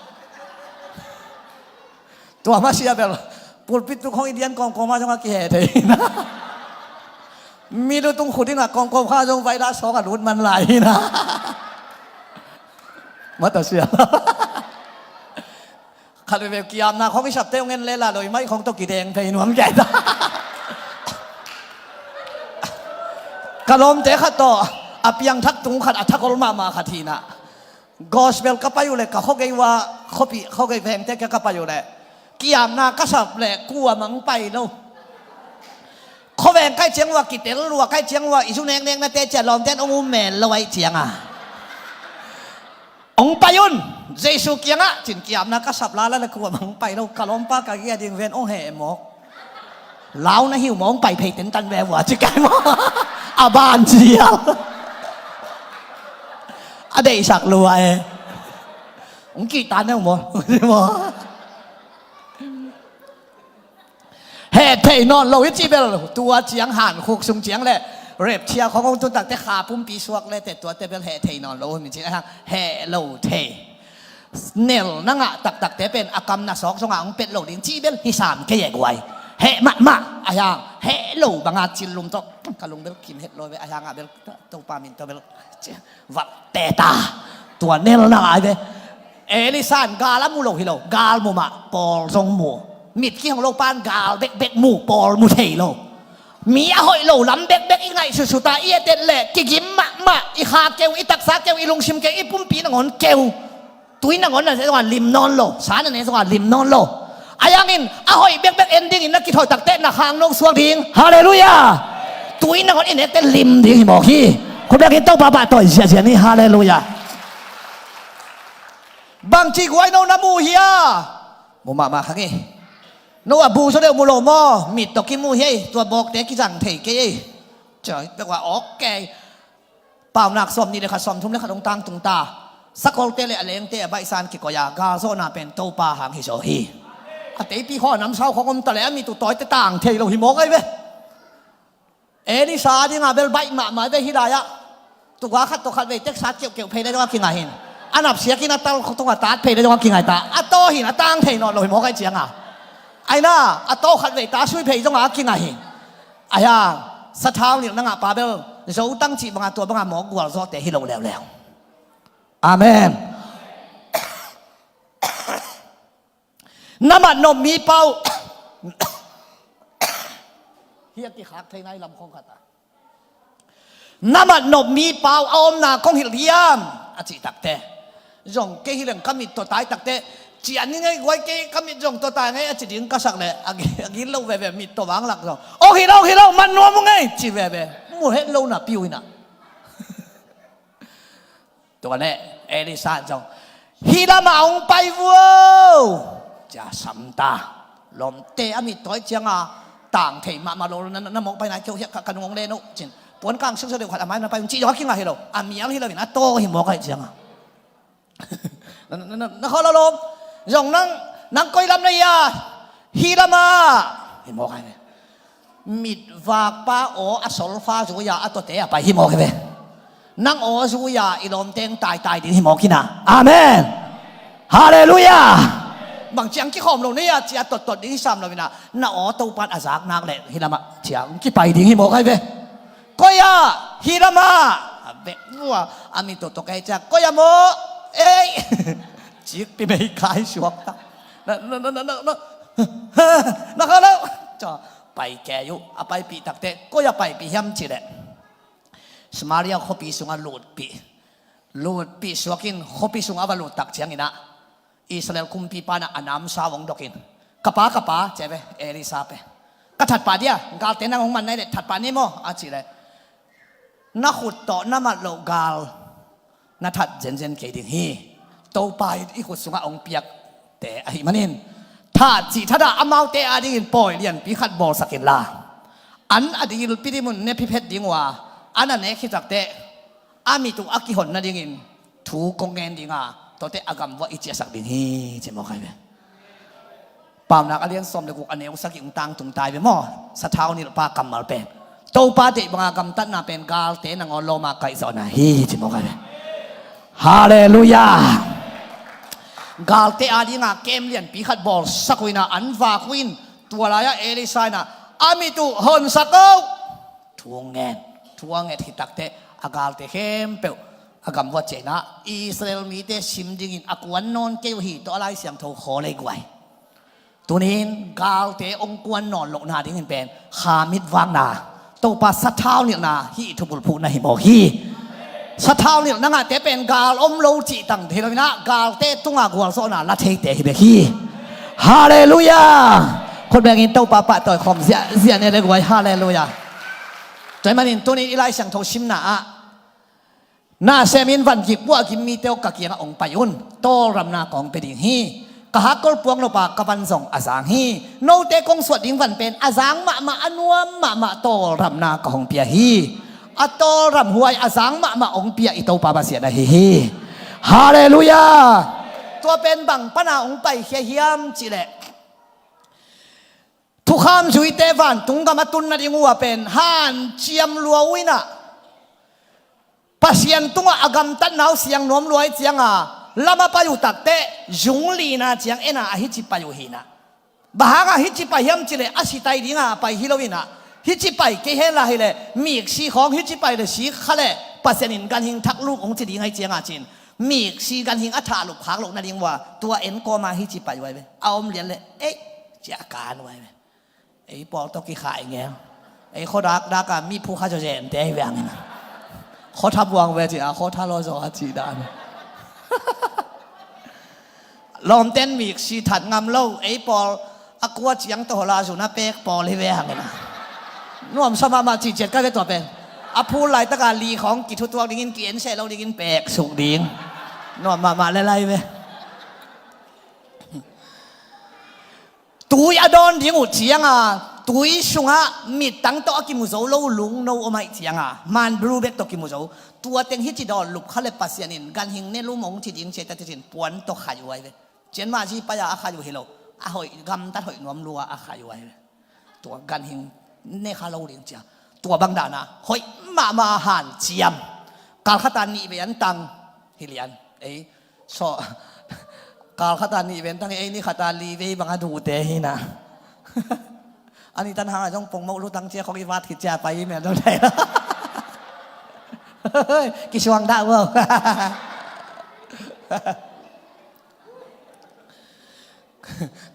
Tua mah sia bel pulpit tung khong i dian kawmkawm ah zong a kiheh thei hi na. Mi lutung khut in a kawmkawm kha zong vai la sawng a lut man lai hi na. Mata sia. Khat veve kiamna khong i sapte ung en lela loi mai khong to kideng phei nuam kei ta. Ka lawmte khat tawh a piangthak tung khat a thakol mahmah khat hinah. Gospel ka pai uh le ka khogei uh a khuapi khogei vengte kia ka pai uh le kiamna ka sap le kuamah hong pai lo. Khuaveng kai ciang uh a kitel lua kai ciang uh a i zu nekneknate cia lawmte an hong um mel lo aih cianga hong pai un. Jesu kiangah cin kiamna ka sap lala le kuamah hong pai lo. Ka lawmpa ka gia ding ven hong heh mawk. Lau na hiu mawng pai phei tentan ve vua ci kai maw? A ban cial a deihsak lua e. Hong kihtan ne maw? Heh thei nawn lo hi ci bel tua ciang hankhuk sung ciang le repcia khong hong tun takte kha pumpi suak le te tuate bel heh thei nawn lo hi mi ci a hang heh lo thei. Nel na ngah taktakte pen a kam na sawk zongah hong pet lo ding cih bel hi sam kei e guai. Heh mahmah a hiang heh lo banga cil lum tawh ka lung bel kim het lo ve a hiangah bel Topa min tawh bel valh teta. Tua nel na ngai ve. Elisa in gal a mu lo hi lo, gal mu mah pawl zong mu. Mit kihong lo pan gal bekbek mu, pawl mu thei lo. Mi a hoih lo lam bekbek i ngaih susuta i etet leh kigim mahmah, i kha keu, i taksa keu, i lungsim keu, i pumpi nangawn keu. Tui nangawn na ne zongah lim nawn lo, sa na ne zongah lim nawn lo. A yangin a hoih bekbek en dingin na kithoih takte na khang nong suak ding. Halleluiah. Tui nangawn i nekte lim ding hi mawk hi. Khut bengin Topa pahtawi ziahziah ni. Halleluiah. Bangci guai no na mu hia? Mu mahmah kha ngei. No a bu zaw deuh mu lo maw? Mit tawh kimu hi ei, tua bawkte kizang thei kei ei. Cai pek ua ok kei. Paunak sawm nih le khat, sawm thum le khat hong tangtung ta. Sakolte le a lengte a baihsan kikoih a galzawhna pen Topa hang hi zaw hi. A teipi khaw a namsau khong om ta le a mit uh tawite tang thei lo hi mawk ai ve. Elisa dinga bel baih mahmah ve hi lai-ah. Tuga khat tawh khat vei teksat keuhkeuh phei le dong a kingai hin. A napsiakin a tal tungah tat phei le dong a kingai ta. A taw hin a tang thei nawn lo hi mawk ai cianga. Aina a taw khat vei ta sui phei dong a kingai hin. Ahiang sathau nilh na ngah pa bel zotang cih banga tua banga mawk gualzawhte hi lo leuleu. Amen. Na mat nop mi pau. Hi a kikhak thei nai lam khong khat a. Na mat nop mi pau a omna kong hilh hiam? A cih takte. Zong kei hi leng ka mit tawh tai takte. Cian ni ngei guai kei ka mit zong tawh tai ngei a ci ding ka sak le. A gi-, a gin lo veve mit tawh vanglak zong. Ong hi lo, ong hi lo, man nuam uh ngei ci veve. Mu het lo na piu hi na. Tua le Elisa zong hih lamah hong pai vuo. Cia samta lawmte a mit tawi cianga tang thei mahmah lo na, na, na mawk pai nai keu hiah ka, ka nung hong len uh cin. Puan kang siusia deuh khat a mai na pai un cih zong a kinga hi lo. A mial hi lo in a taw hi mawk aih cianga. Na, na, na, na khaw lo lawm zong nang, nang koi lam na hia? Hih lamah hi mawk aih ve. Mitvakpa aw a solfa zuia a tawte a pai hi mawk hi ve. Nang aw zuia i lawmteng taitai ding hi mawk hi na. Amen. Halleluiah. Bang ciang kikhawm lo nei a cia tottot ding hi sam lo ina na aw Topan a zak nak leh hi lamah ciang kipai ding hi mawk aih ve. Koi ah? Hi lamah. A bek vua a mi tottok ei ciang koi ah maw? Ei. Cikpi mei kai suak ta. Na, na, na, na, na, na. Na kha lo. Pai kei uh a paipih takte koi a paipih hiam cileh Samaria khuapi sungah lutpih. Lutpih suakin khuapi sungah a va lut tak cianginah Israel kumpipa inah a namsau hong dokin ka pa, ka pa, cia ve Elisa pe. Ka thatpah dia galte nang hong man nai leh thatpah ni maw a cileh na khut tawh na mat loh gal na that zenzen kei ding hi. Topa in i khut sungah hong piakte ahi manin that cih thatah amaute adingin pawi lianpi khat bawlsak inla an a dilpi dimun ne phiphet ding uh a an a nek hi takteh a mit uh a kihon nadingin thu kong ngen dinga tawte a gam vuah i ciahsak ding hi ci mawk aih ve. Paunak a lian sawm le guk a neu sagih hong tangtung tai ve maw? Sathau nilhpa kammal pen Topa deih banga gamtatna pen galte nangawn lawma kaihzawhna hi ci mawk aih ve. Halleluiah. Galte adinga kem lianpi khat bawlsak uh ina an vak uh in tua lai-ah Elisa inah a mit uh honsak oh. Thu ngen, thu a nget hi takteh a galte khempeuh A gam vuat ciah inah Israel mite sim dingin a kuan nawn kei uh hi tawh a Lai Siangtho khawl ei guai. Tunin galte hong kuan nawn lohna dingin pen kha mitvakna, Topa sathau nilhna hih thubulphuhna hi mawk hi. Sathau nilh na ngahte pen gal om lo cih tang thei lo inah galte tungah gualzawhna la theite hi bek hi. Halleluiah. Khut bengin Topa pahtawi khawm ziahziah ni le guai. Halleluiah. Tua ahih manin tunin i Lai Siangtho simna ah na semin van gim buah gim mite aw ka kiangah hong pai un. Tawlramna kong pia ding hi. Ka hakkol puang lopa ka van zong a zang hi. Note kong suah ding van pen a zang mahmah, a nuam mahmah tawlramna ka hong pia hi. A tawlram huai a zang mahmah hong pia i Topa Pasian ahi hi. Halleluiah. Tua pen bang pana hong paikhia hiam cihleh, thukham zuite vantung gam a tun nading uh a pen hanciam lua uh inah Pasian tungah a gamtatna uh siang nuam lua ih cianga lam a pai uh takteh zung lina ciang ena a hici pai uh hinah. Bang hangah hici pai hiam cihleh a sitai dinga a pai hi lo inah hici pai kei henla hileh miksi khawng hici pai le sik kha le Pasian in ganhing thak lup hong ci ding aih cianga cin miksi ganhing a thahlup khak loh nading uh a tua en kawma hici pai uh ai ve. A om lian le eih ciah a kan uh ai ve. Ei pawl tawh kikhai ngel. Ei khuadak daka mi phukha zawzente hi ve hangin a khuatha buang ve ci a khuatha lawzaw a cih dan. Lawmten miksi that ngam lo ei pawl a kua ciang tawh hola zun a pek pawl hi ve hangin a nuamsa mahmah cihciat ka ve tua pen. A phul laitaka li khawng kithutuak dingin ki-enseh lo dingin pek suk ding. Nuam mahmah le lai ve. Tui a dawn ding uh cianga tui sungah mittang tawh a kimu zo lo lungno om aih cianga manbru bek tawh kimu zo. Tua teng hici dawn lup kha le Pasian in ganhing ne lum hong ci ding ciai ta titin puan tawh khai uh ai ve. Cianmah zi pai-a a khai uh hi lo. A hoih gamtat hoih nuam lua a khai uh ai ve. Tua ganhing ne kha lo ding cia. Tua bang dana hoih mahmah a hanciam. Kalkhata nih vei an tang hi lian. Ei saw kalkhata nih vei an tang ei ni khata li vei bang a duhte hi na. A ni tan hang a zong pongmoh lutang cia khong i vat khit cia pai i mel zong thei lo. Kisuang dah uh.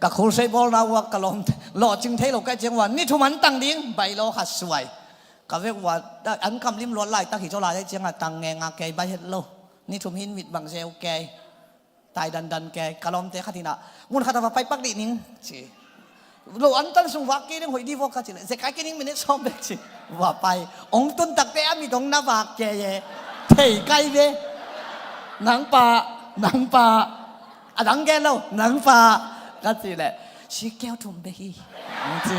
Ka khulsei bawlna uak ka lawm lawhcing thei lo kaih ciang ua ni thum an tang ding bai law khat suai. Ka vek ua an kam lim luat laitak hi zaw lai cianga tang ngenga kei bai het lo. Ni thum hin mit bang zeu kei. Tai dandan kei ka lawmte khat hinah mun khat a va pai pak dih ning ci. Lo an tan sung vak kei ding hoih dih vawk ka ci le zekai kei ning minute sawm bek ci. Va pai ong tun takte a mit ong na vak kei e. Thei kai ve. Nang pa, nang pa. A dang gen lo nang pa ka ci le si keu thum bek hi. Ci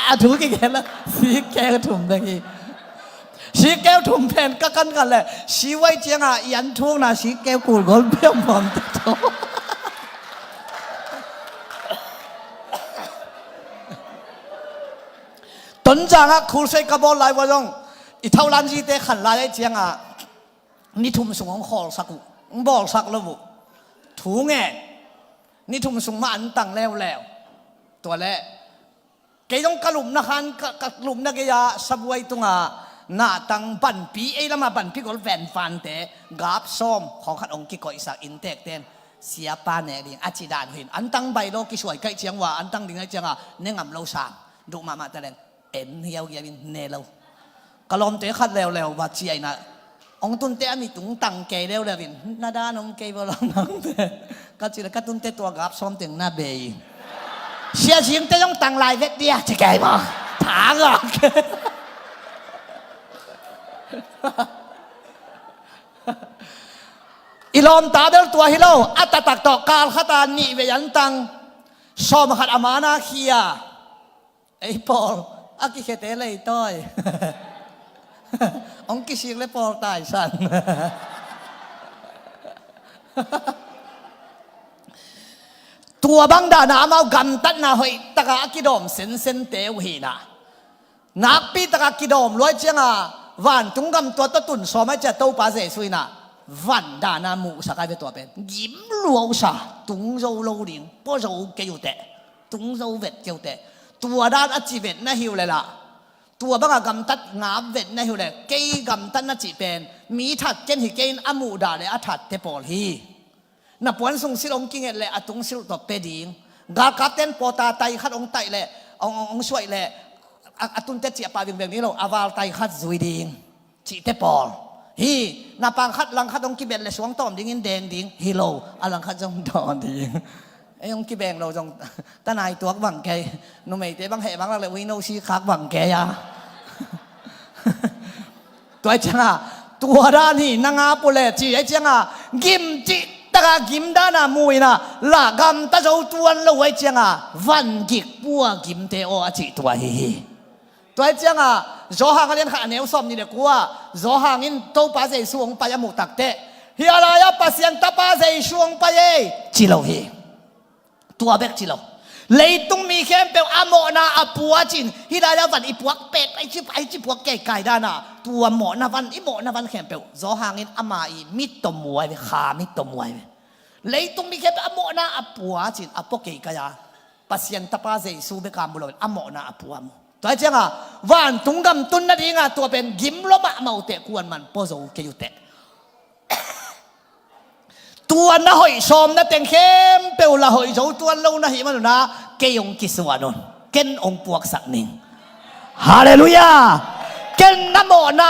a thu kigen lo si keu thum bek hi. Si keu thum pen ka kan khat le si vai cianga i an thukna si keu kul gol piam bawm ta tho. Tonzangah khulsei ka bawl lai ua zong i tholan zite khan lai ai cianga ni thum sung hong khawlsak uh hong bawlsak lo uh. Thu nge ni thum sung mah an tang leuleu. Tua le kei zong ka lupna khan ka lupna gei-a sabuai tunga nahtang banpi ei lama banpi gol venvante gap sawm khawng khat hong kikoihsak inntekten siapa nek ding a ci dan uh hin an tang bai lo kisuai kaih ciang ua an tang ding aih cianga ne ngam lo sang duh mahmah taleng en hiauhiau in ne lo. Ka lawmte khat leuleu va ciaina hong tunte a mi tung tang kei leuleu in na dan om kei bawlawh nangte ka cile ka tunte tua gap sawm teng na bei. Sia zingte zong tang lai vet dia ci kei maw? Thangak. I lawmta bel tua hi lo a tatak tawh kal khata nih vei an tang sawm khat a mana khia. Ei pawl a kikhete leitawi. Hong kisik le pawl taisan. Tua bang dana amau gamtatna hoih taka a kidawm sensente uh hina. Nakpi taka kidawm luai cianga vantung gam tua tua tun sawm ai cia Topa Jesuh ina van dana muhsak ai ve tua pen gim luausa tung zo lo ding pua zo kei uh teh. Tung zo vet keu teh tua dan a ci vet na hiu lela. Tua banga gamtat ngap vet na hi uh leh, kei gamtat na cih pen mi that ken hi kei in a muhdah le a thatte pawl hi. Na puan sung silh hong kinget leh a tung silh tawh pia ding. Galkapten pawta tai khat hong taih leh, hong, hong, hong suaih leh, a, a tunte ciahpah vingveng ding lo, a val tai khat zui ding cihte pawl hi. Na pang khat lang khat hong kibet leh suang tawm dingin deng ding hi lo, a lang khat zong dawn ding. Ei hong kibeng lo zong tanai tuak bang kei. Numeite bang heh bang lak leh uino si khak bang kei a. Tua hi cianga, tua dan hi na ngap uh leh ci hi cianga, gim cih taka gim dana mu ina, la gamta zo tuan lo uh hi cianga, van gik pua gimte aw a cih tua hi hi. Tua hi cianga, Johan a lian khat a neu sawm nih le kua, Johan in Topa Jesu hong pai a muh takteh, hih a lai-ah Pasian Tapa Jesu hong pai ei, ci lo hi. Tua bek ci lo. Leitung mi khempeuh a mawhna a pua cin, hih lai-ah van i puak pek, a i ci, a i ci puak kei kai dana, tua mawhna van, i mawhna van khempeuh Johan in ama i mit tawh muai ve, kha mit tawh muai ve. Leitung mi khempeuh a mawhna a pua cin, a pua kei kai a, Pasian Tapa Jesu bek a mu lo, a mawhna a pua mu. Tua hi cianga, vantung gam tun nadinga tua pen gim lua mahmah uh teh, kuaman pua zo kei uh teh. Tua na hoih sawm na teng khempeuh la hoih zo tuan lo na hih manun ah kei hong kisuan un. Ken hong puaksak ning. Halleluiah. Ken na mawhna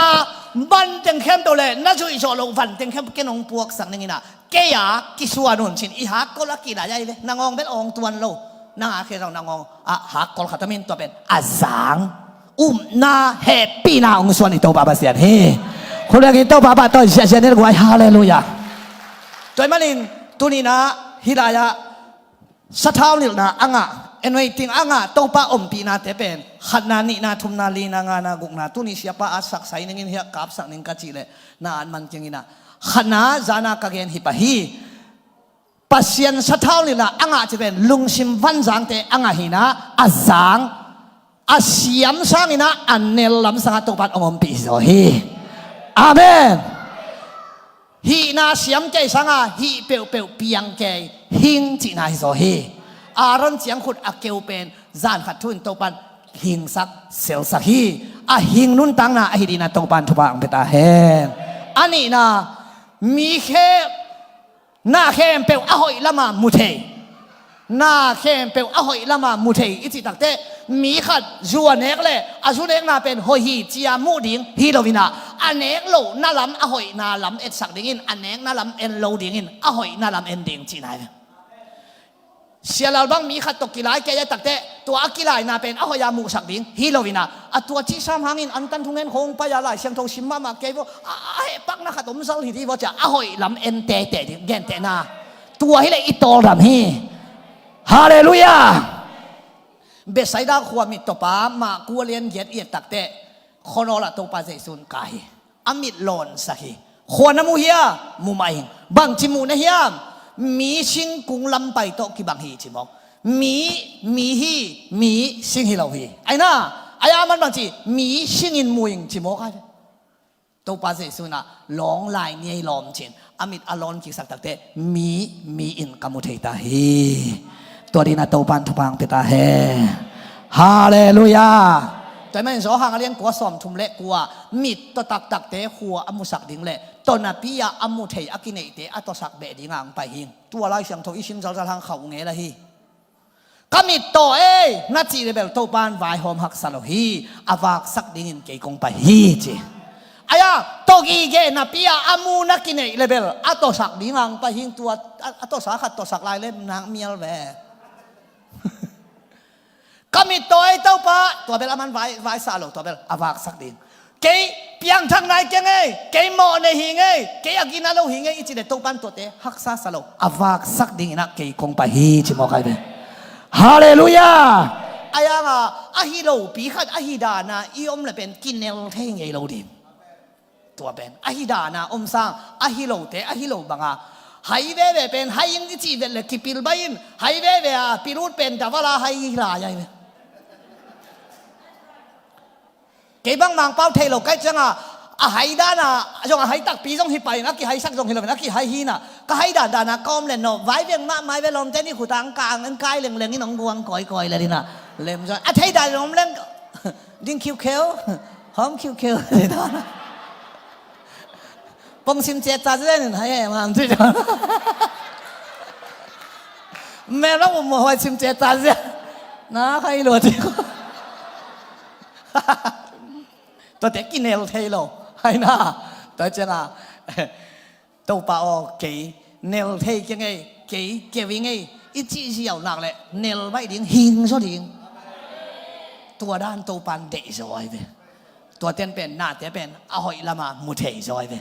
van teng khempeuh le na zuih zawh loh van teng khempeuh ken hong puaksak ning ina, kei a kisuan un cin i hakkol a kilai ahi ve. Nangawng bel awng tuan lo. Nang a khe zong nangawng a hakkol khat om in, tua pen a zang upna hehpihna hong suan i Topa Pasian hi. Khut beng in Topa pahtawi ziahziah ni le guai. Halleluiah. Tua ahih manin tuni-in ah hih lai-ah sathau nilhna a ngah, anointing a ngah Topa ompihnate pen khatna, nihna, thumna, lina, ngana, gukna, tuni siapa a saksak ning in hiah kapsak ning ka cih leh na at man keng ina, khatna zana ka gen hi pah hi. Pasian sathau nilhna a ngah cih pen lungsim vanzangte a ngah hi ina, a zang, a siam sangin ah a nel lamsangah Topa'n hong ompih hi zaw hi. Amen. Hihna siam kei sanga hih peuhpeuh piang kei hing cihna hi zaw hi. Aaron ciangkhut a keu pen zan khat thu-in Topa'n hingsak selsak hi. A hing nuntakna ahi dingin ah Topa'n thupha hong pia ta hen. A nihna, mi khe na khempeuh a hoih lama mu thei. Na khempeuh a hoih lama mu thei i cih takteh, mi khat zu a nek le a zu nekna pen hoih hi ci-a muh ding hi lo ina, a nek lohna lam a hoihna lam etsak dingin, a nekna lam en lo dingin a hoihna lam en ding cihna hi. Sialal bang mi khat tawh kilai kei a takteh, tua a kilaina pen a hoih a muhsak ding hi lo ina, a tua cisam hangin antan thungen khawng pai-a Lai Siangtho sim mahmah kei vaw, a, a hehpakna khat om zal hi dih vaw ci-a a hoih lam en teitei ding, gentehna. Tua hileh i tawldam hi. Halleluiah. Bethsaida khua mittawpa Marku a lian giat i et takteh, khuanawl ah Topa Jesu in kai hi. A mit lawnsak hi. Khua na mu hia? Mu mah ing. Bangci muh na hiam? Mi singkung lampai tawh kibang hi ci mawk. Mi, mi hi, mi sing hi lo hi. Aina, a ya man bangci, mi singin mu ing ci mawk ai ve. Topa Jesu in ah lawng lai ni ei lawm cin, a mit a lawn kiksak takteh, mi, mi in ka mu thei ta hi. Tua dingin ah Topa'n thupha hong pia ta hen. Halleluiah. Tua ahih manin Johan a lian kua sawmthum le kua, mit tawh taktakte khua a musak ding le tawh napi-a a mu thei a kineihte a tawsak beh dinga hong pai hi. Tua Lai Siangtho i sim zalzal hang khauh ngel ahi. Ka mit tawh ei na cih le bel Topa'n vaihawm haksa lo hi, a vaksak dingin kei kong pai hi ci. Aia, tawh gige napi-a a mu na kineih le bel a tawsak dinga hong pai hi. Tua a, a tawsa khat tawsak lai le nak mial ve. Ka mit tawh ei Topa, tua bel aman vai, vaisa lo, tua bel a vaksak ding. Kei piangthak nai keng ei, kei mawh nei hi ngei, kei a gina lo hi ngei i cih le Topa'n tuate haksa sa lo, a vaksak dingin ah kei kong pai hi ci mawk ai ve. Halleluiah. A yanga a hi lopi khat a hi dana i om le pen kinel thei ngei lo ding. Tua pen a hi dana om sang, a hi lote a hi lo banga hai veve pen hai ing i cih vet le kipil bai in, hai veve a pil ut pen davala hai lai ai ve. Kei bang Mangpau thei lo kai cianga a hai dana zong a hai takpi zong hi pai in, a kihaisak zong hi lo in, a kihai hi na. Ka hai dan dana ka om le no vai veng mahmah ai ve, lawmte ni khutang ka ang en kai lengleng in hong guang kawikawi le dina lem zong a thei dan om leng. Ding khiukheu, hawm khiukheu. Pong sim ciat ca zen, hai, hai, mam ci. Mel lo um, hawm sim ciat ca zen. Na khai lo ci. Tuate kinel thei lo. Hai na. Tua ciang a, Topa aw, kei nel thei kei ngei, kei keu i ngei, i cih ziau nak leh nel baih ding, hing zaw ding. Tua dan Topa'n deih zaw ahi ve. Tua ten pen, nate pen a hoih lama mu thei zaw ahi ve.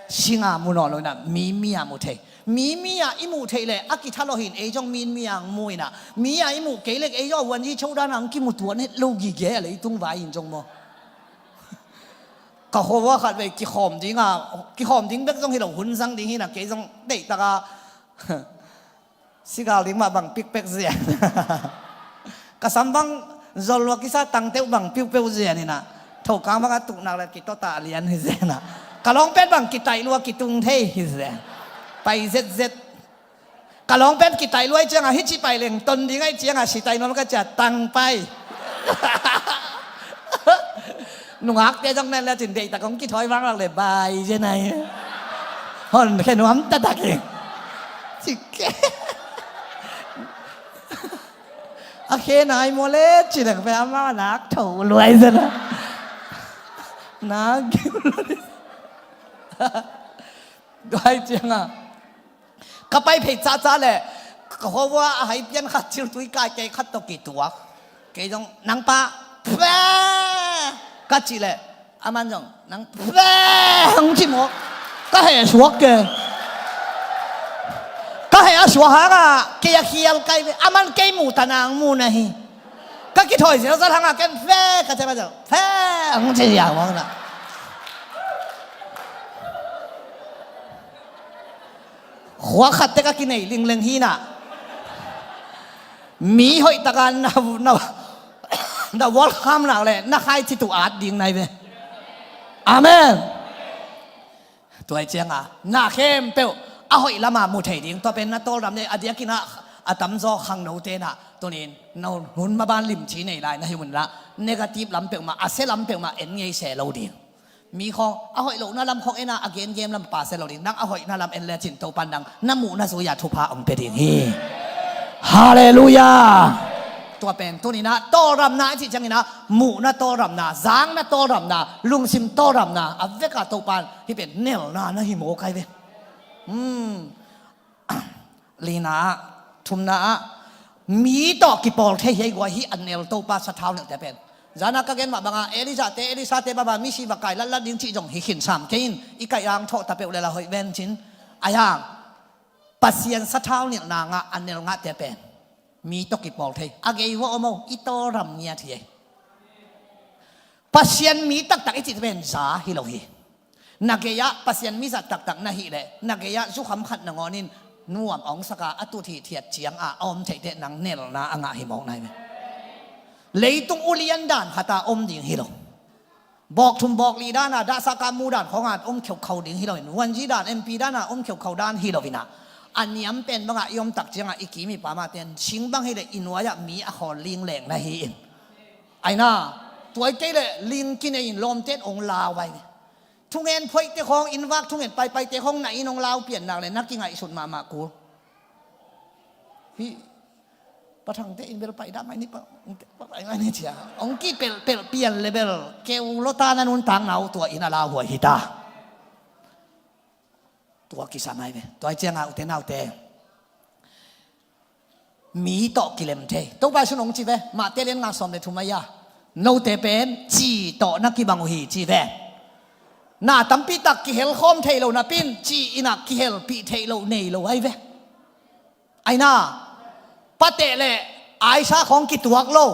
Singa mu nawn lo inah, mi mi-a mu thei. Mi mi-a i muh theih leh a kitha lo hi-in, ei zong mi mi-a mu inah, mi-a i muh kei leh ei zong a vuanzi cho dan a hong kimu tuan het lo gige a leitung vai in zong maw. Ka khua vua khat vei kikhawm dinga, kikhawm ding bek zong hi lo, hun zang ding hi na, kei zong deihtaka sigal ding mah bang pikpek zian. Ka sam bang zol lua kisa, tangteuh bang piupeu zian hi na. Thokang bang a tuknak le kitota lian hi zian a. Ka lawng pen bang kitaih lua kitung thei hi zian. Pai zetzet. Ka lawng pen kitaih luai cianga, hih ci pai leng ton ding ahi cianga, si tai nawn ka cia tang pai. Nungakte zong nen le cin deihtak hong kithawi vang lak le bai zen ahi. Hon khe nuam taktak hi. Ci ke. A khe nai maw le ci leng pe amau a nak tho luai zen a. Nak giu luai. Duai cianga. Ka pai phei cahcah le ka khua vua a hai pian khat, thil tui kai kei khat tawh kituak. Kei zong, "Nang pa, phe!" ka cih le aman zong, "Nang phe!" hong ci mawk. Ka heh suak ke. Ka heh a suak hangah kei a khial kai ve. Aman kei mu ta nang mu na hi. Ka kithawi ziazat hangah ken phe ka cih aman zong, "Phe!" hong ci ziau mawk na. Khua khat tek a kinei lingleng hi na. Mi hoih taka na, na, na welcome nak le na khai ci tu at ding nai ve. Amen. Tuai cianga na khempeuh a hoih lama mu thei ding. Tua pen na tawlram le a diakin a, a tamzaw khangnote na tunin no hun maban limci nei lai na hi un la, negative lam peuhmah, a sia lam peuhmah en ngei se lo ding. Mi khawng a hoih lohna lam khawng en a, a gengen lam pa se lo ding. Nang a hoihna lam en lecin Topan nang na muhna zui-a thupha hong pia ding hi. Halleluiah. Tua pen tuninah tawlramna i cih cianginah muhna tawlramna, zangna tawlramna, lungsim tawlramna a veka Topan hih pen nelna na hi mawk ai ve. Hmm. Lina ah, thumna ah, mi tawh kipawl thei hi ei guai, hih a nel Topa sathau nilhte pen. Zana ka gen mah banga Elijah te, Elisha te baba misi va kai latlat ding cih zong hi khin sam kei in, i kaih ang thawh ta peuh le la hoih ven cin. Ai hang Pasian sathau nilhna ngah a nel ngahte pen mi tawh kipawl thei. A gei vua om o, i tawlram ngiat hi ei. Pasian mi taktak i cihte pen za hi lo hi. Na gei-ah Pasian mizat taktak na hih leh na gei-ah zukham khat nangawnin nuam a hong saka a tut hithiat cianga a om theihte nang nelna a ngah hi mawk nai ve. Leitung ulian dan khata om ding hi lo. Bawk thum bawk li dana dahsaka mu dan khawnga om kheukhau ding hi loin, vuanzi dan, M P dana om kheukhau dan hi loinah, a niam pen bangah i om tak cianga i kim i pamahten sing bang hi leh i nuai-ah mi a khawl ling leng na hi in. Aina, tuai kei leh ling kinei in lawmten ong lau ai ve. Thungen phoihte khawng, inn vak thungen paipaite khawng na inn hong lau pian nak le na kingaihsut mahmah kul. Hih pathangte inn bel paih dah mai ni pa, pai mai ni cia. Hong kipelhpelh pian le bel keu lota na nuntak nau tua inn a lauhuai hita. Tua kisam ai ve. Tua i cianga ute naute, mi tawh kilem thei. Topa Jesu'n hong ci ve, Mahte lian nga sawm le thum ai-a, note pen ci tawh na kibang uh hi ci ve. Na tampi tak kihel khawm thei lo napin ci inah kihelpih thei lo nei lo ai ve. Aina, pateh le aisa khawng kituak lo,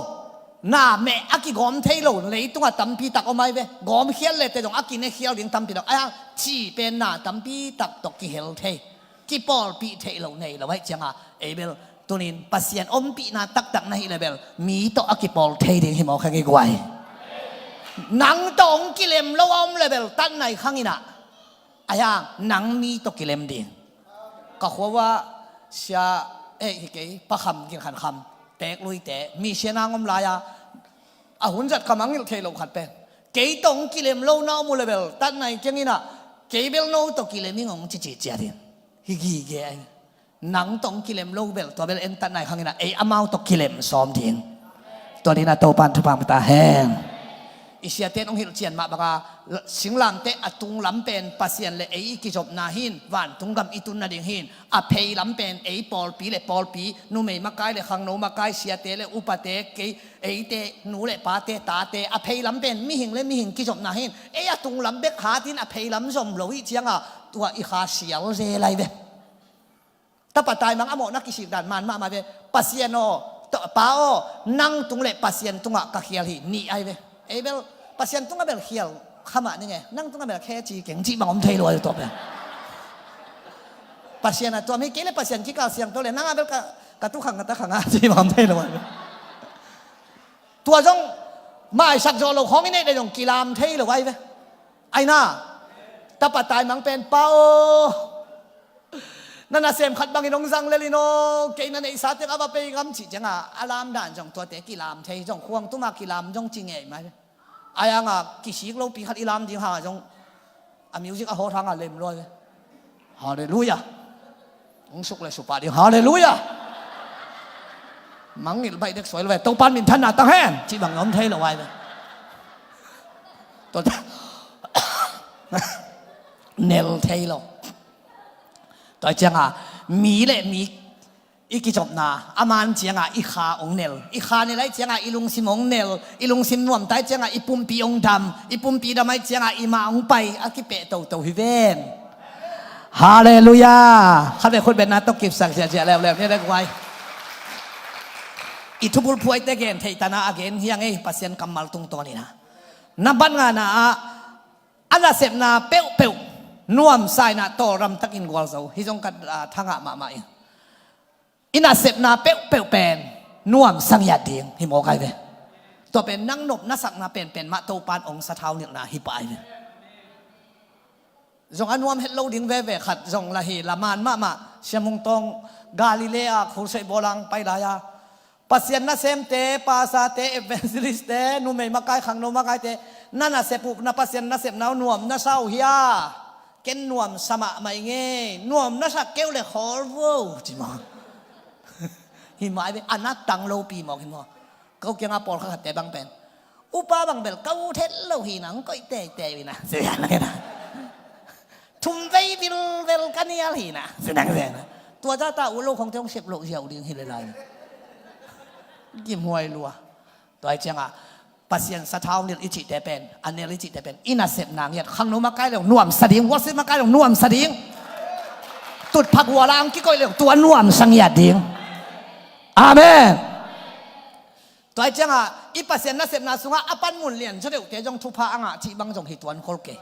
na meh a kigawm thei lo leitunga tampi tak om ai ve. Gawmkhial le te zong a kinekhial ding tampi tak ai hang ci pen na tampi tak tawh kihel thei. Kipawlpih theih loh nei lo aih cianga ei bel tunin Pasian ompihna taktak na hih le bel mi tawh a kipawl thei ding hi mawk heng i guai. Nang tawh hong kilem lo a om le bel tatnai khanginah aih hang nang mi tawh kilem ding. Ka khua ua sia eh hi kei, Pa Kham, Gin Khan Kham, Teek Luite, mi sia nang om lai-a A hun zat ka mangngilh thei lo khat pen, kei tawh kilem lo na om uh le bel, tatna i keng in ah, kei bel no tawh kilem ing ong cici ciat in. Hi gige ai. Nang tawh kilem lo bel, tua bel en tatna i khang in ah, ei amau tawh kilem sawm ding. Tua ding in ah Topan thupha pia ta hen. I siate in ong hilh cian mah bang a, singlamteh a tung lam pen Pasian le ei i kizopna hi in, vantung gam i tun nading hi in, a phei lam pen ei pawlpi le pawlpi, numei makai le khangno makai, siate le upate, kei, eite nu le pate, tate, a phei lam pen mihing le mihing kizopna hi in, ei a tung lam bek hat in a phei lam zom lo i hih ciang a, tua i kha sial zel lai ve. Tapa taimang a mawhna kisik dan man mahmah ve. Pasian aw, Pa aw, nang tung le Pasian tungah ka khial hi, nih ai ve. Ei bel Pasian tungah bel khial kha mah ning e, nang tungah bel khe ci keng cih bang om thei lo ai ve tua bel. Pasian a tuam hi kei le Pasian kikal siangtho le nang a bel ka, ka tu khang ka ta khang a cih bang om thei lo ai ve. Tua zong maisak zawh lo khawng i neih le zong kilam thei lo ai ve. Ai na, tapa taimang pen, Pa aw, na nasem khat bangin hong zang lel in aw, kei na neihsa teng a va pei ngam cih ciang a, a lam dan zong tuate kilam thei, zong khuang tuma kilam zong ci ngei mai. Ai hang a kisik lopi khat i lam ding hang a zong a music a hawt hang a lem luai ve. Halleluiah. Hong suk le supah ding. Halleluiah. Mangngilh baih dek suai lo ve. Topan minthanna tang hen cih bang om thei lo ai ve. Tua nel thei lo. Tua ciang a mi le mi i kizopna a man ciang a i kha hong nel, i kha nel ai ciang a i lungsim hong nel, i lungsim nuam tai ciang a i pumpi hong dam, i pumpi dam ai ciang a i ma hong pai, a kipeh toto hi ven. Halleluiah. Khat vei khut betna tawh kipsak ziahziah leuleu ni le guai. I thubulphuh aite gen theih tan a a gen hi a ngei, Pasian kammal tungtawn in a. Na bat ngana ah a nasepna peuhpeuh nuamsa in a tawlram takin gualzo hi zong ka, ah, thangah mahmah in. I nasepna peuhpeuh pen nuamsa ngiat ding hi mawk ai ve. Tua pen nang nop na sakna penpen mah Topan hong sathau nilhna hi pah ai ve. Zong a nuam het lo ding veve khat zong la hi, la man mahmah, Sia Mung Tawng Galilee ah khursei bawlang pai lai a, Pasian nasemte, pastorte, evangelistte, numei makai khangno makaite, na nasep uh, na Pasian nasepna uh nuam na sa uh hia? Ken nuam sa mahmah ing ei, nuam na sa kei uh le khawl vo ci maw. Hi mah ai ve, a na tang lopi mawk hi maw. Ko kiangah pawlkhat khatte bang pen, upa bang bel ka ut het lo hi na, hong koih teitei uh hi na, ci na hi na. Thum vei vilvel ka nial hi na, ci na hi na. Tua zata ut lo khongte hong sep loh ziau ding hi le lai. Gimhuai lua. Tua hi ciangah Pasian sathau nilh i cihte pen, a nel i cihte pen, i nasepna ngiat, khangno makai le hong nuamsa ding, worship makai le hong nuamsa ding. Tutphah gual ah hong kikoih le hong tua nuamsa ngiat ding. Amen. Tua hi ciangah i Pasian nasepna sungah a panmun lian zaw deuhte zong thupha a ngah cih bang zong hi tuan khol kei.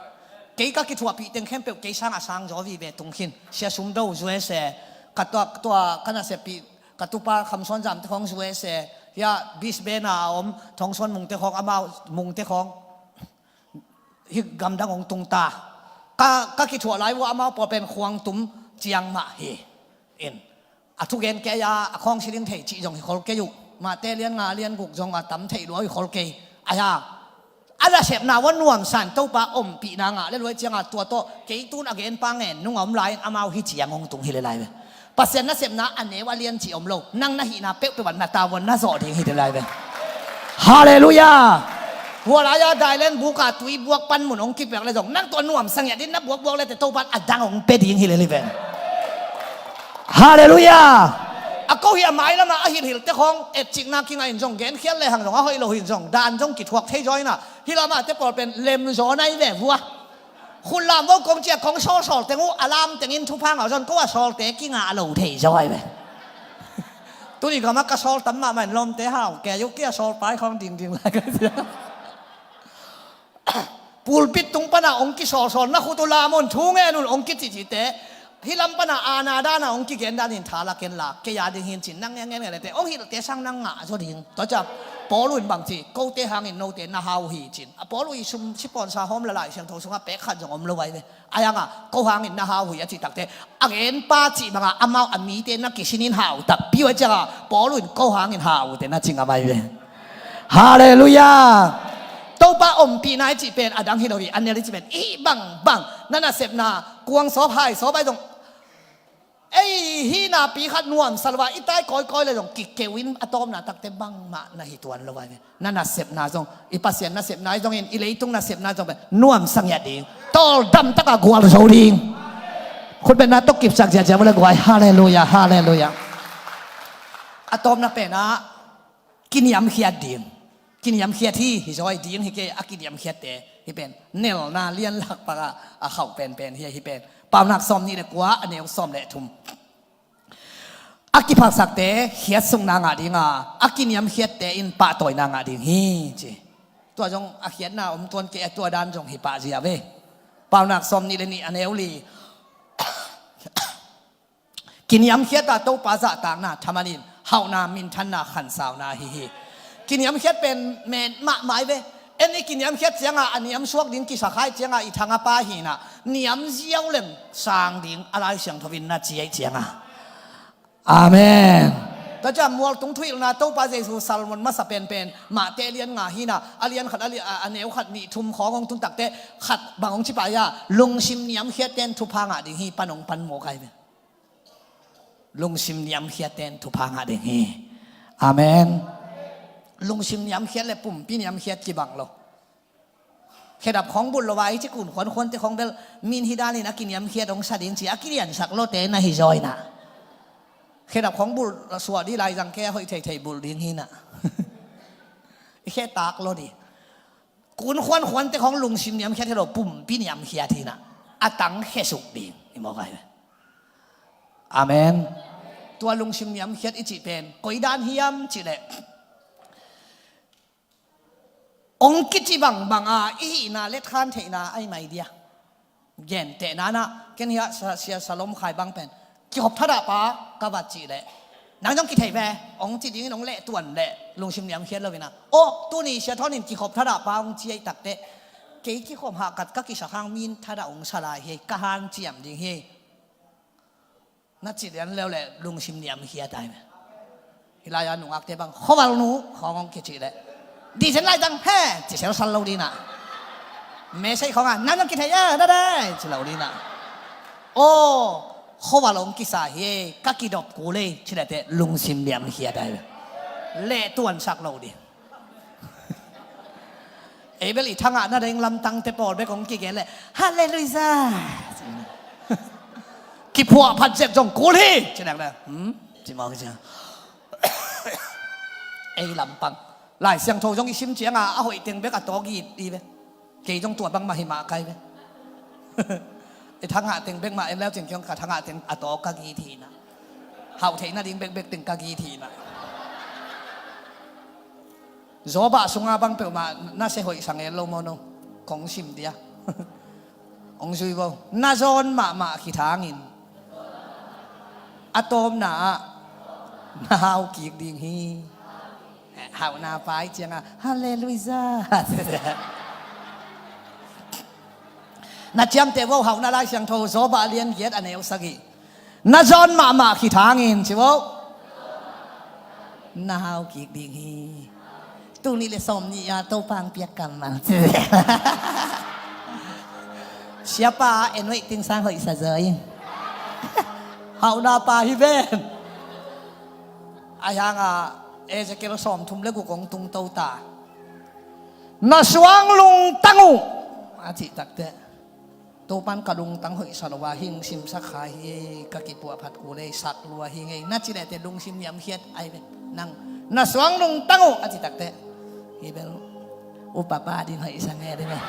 Kei ka kithuahpih teng khempeuh kei sangah sang zaw vive tung khin. Sia Sum Do, U S A, ka tua, tua ka naseppih ka tupa Kham Suan Zam te khawng U S A, hia Brisbane a om Thong Suan Mung te khawng, amau Mung te khawng hih gamdang hong tung ta. Ka, ka kithuah lai uh a amau pawl pen khuang tum ciang mah hi. In, a thugen kei a, a khawng si ding thei cih zong hi khol kei uh. Matthai lian nga lian guk zong a tam theih lua uh hi khol kei. Ai hang a nasepna uh a nuamsa in Topa ompihna ngah le luai ciangah tua tawh kei tun a genpa ngen nung a om lai-in amau hih ciang hong tung hi le lai ve. Pasian nasepna a neu a lian cih om lo. Nang na hihna peuhpeuh ah na tavuan na zawh ding hi le lai ve. Halleluiah. Hua lai-a Thailand buk ah tui buak panmun hong kipiak le zong nang tua nuamsa ngiat ding na buakbuak le te Topa in a dang hong pia ding hi le lai ve. Halleluiah. A ko hi a mailam ah a hilhhil te khawng etcikna kingah in zong genkhial le hang zong a hoih lo hi in zong dan zong kithuak thei zaw in a, hih lam ah te pawl pen lem zaw nai ve vua. Khut lam vo kong ci a kong sawlsawl teng uh a lam tengin thupha ngah zaw in ko a sawlte kingah lo thei zaw ai ve. Tuni gam ah ka sawl tam mahmah in lawmte hau kei uh, kei a sawl pai khawng dingding lai ka ci a. Pulpit tung pana hong kisawlsawl, na khut uh lam un, thu ngen un hong kicihcihte, hih lam pana aana dana hong kigen danin tha la ken la, kei a ding hi in cin, nang ngen ngen ngen lete hong hilhte sang nang ngah zaw ding. Tua ciang Paul uh in bang ci, kote hangin note na hau hi cin. A Paul uh i sum sipawnsa hawm la Lai Siangtho sungah pek khat zong om lo ai ve. Ai hangah ko hangin na hau hi a cih takte, a genpa cih bangah amau a mite na kisinin hau takpi uh a ciangah Paul uh in ko hangin hau te na ci ngam ai ve. Halleluiah. Topa ompihna i cih pen a dang hi lo hi. A nel i cih pen i bangbang, na nasepna kuang sawp hai sawp ahi zong, ei hihna pi khat nuamsa lo a i tai kawikawi le zong kikeu in a tawpna takte bangmah na hi tuan lo a hi. Na nasepna zong, i Pasian nasepna zongin, i leitung nasepna zong pen nuamsa ngiat ding, tawldam taka gualzo ding. Khutbetna tawh kipsak ziazia vua le guai. Halleluiah, halleluiah. A tawpna penah kiniamkhiat ding. Kiniamkhiat hi, hi zaw ding hi kei, a kiniamkhiatte hi pen. Nelna lianlak pakah a khauh penpen hi, hi pen. Paunak sawm nih le kua, a neu sawm le thum. A kiphaksakte khiatsukna ngah dinga, a kiniamkhiatte in pahtawina ngah ding hi, ci. Tua zong a khiatna om tuan kei a, tua dan zong hi pah zia ve. Paunak sawm nih le nih, a neu li. Kiniamkhiat a Topa zahtakna thaman in, hauhna, minthanna, khansauna hi hi. Kiniamkhiat pen men mahmah hi ve. En i kiniamkhiat cianga a niamsuak ding kisakhai cianga i thangah pa hina niam ziau leng sang ding a Lai Siangtho in na ci aih cianga. Amen. Tua ciang mualtung thuhilhna Topa Jesu sermon masa penpen Mate lian nga hina, a lian khat a, li, a, a neu khat nih thum khawng hong tun takte khat bang hong ci pah ia, lungsim niamkhiat ten thupha ngah ding hi, pan hong pan mawk ahi ve. Lungsim niamkhiat ten thupha ngah ding hi. Amen. Lungsim niamkhiat le pumpi niamkhiat kibang lo. Khedap khawng bulh lo a i ci kun khuankhuante khawng bel min hi danin a kiniamkhiat hong sa ding ci a kiliansak lote na hi zaw ina. Khedap khawng bulh suah dih lai zang kei a hoih theithei bulh ding hina. I khetak lo dih. Kun khuankhuante khawng lungsim niamkhiat hi lo, pumpi niamkhiat hina. A tang khesuk ding i mawk ahi. Amen. Tua lungsim niamkhiat i cih pen koi dan hiam cih leh, hong kici bangbang a i hihna letkhan theihna ahi mai dia. Gentehna na ken hiah sa, sia Salom Khai bang pen kikhop thadah pa ka vat cih leh, nang zong kithei ve, hong ci dingin hong lehtuan leh lungsim niamkhiat lo ina. Aw, tuni sia Thawn in kikhop thadah pa hong ci aih takte, kei kikhop hahkat ka kisak hang min thadah hong sa lai hi, ka hanciam ding hi. Na ci lian leu le lungsim niamkhiat ahi ve. Hih lai-a nungakte bang khuavalnu khawng hong kici le, dihzen lai dang he ci selsal lo dina. Mesei khawng a, nang dang kithei e, na dai ci lo dina. Aw, khuaval hong kisa hi, ka kidop kul ei ci lete lungsim niamkhiat ahi ve. Lehtuansak lo ding. Ei bel i thangah na deng lamtangte pawl bek hong kigen leh, halleluiah. Kiphuahphat zet zong kul hi ci nek le, hmm? Ci mawk hi cia. Ei lampang Lai Siangtho zong i sim cianga a hoih teng bek a tawk it i ve. Kei zong tua bangmah hi mah kai ve. I thangah teng bek mah en leu cin kiong ka thangah teng a tawk ka git hi na. Hauh theih nading bekbek teng ka git hi na. Zawbah sunga bang peuhmah na sia hoih sang el lo maw no? Kong sim dia. Hong zui vo. Na zawn mahmah khithangin a tawpna ah na hau kik ding hi. Hauhna pai cianga halleluiah. Na ciamteh vo, hauhna Lai Siangtho Zawbah lian giat a neu sagih. Na zawn mahmah khithangin ci vo. Na hau kik ding hi. Tul nih le sawm nih a Topa hong piak kammal. Siapa en hoih tingsang hoih sa zaw in. Hauhna pa hi ven. Ahi hanga Ezekiel sawmthum le guk hong tungto ta. Na suang lungtang uh a cih takte, Topan ka lungtang hoih sa lo a hing simsak kha hi, ka kipuahphat kul ei, sak lua hi ngei na ci lete lungsim niamkhiat ahi ve. Nang na suang lungtang uh a cih takte, hi bel upapa din hoih sa ngei ding e.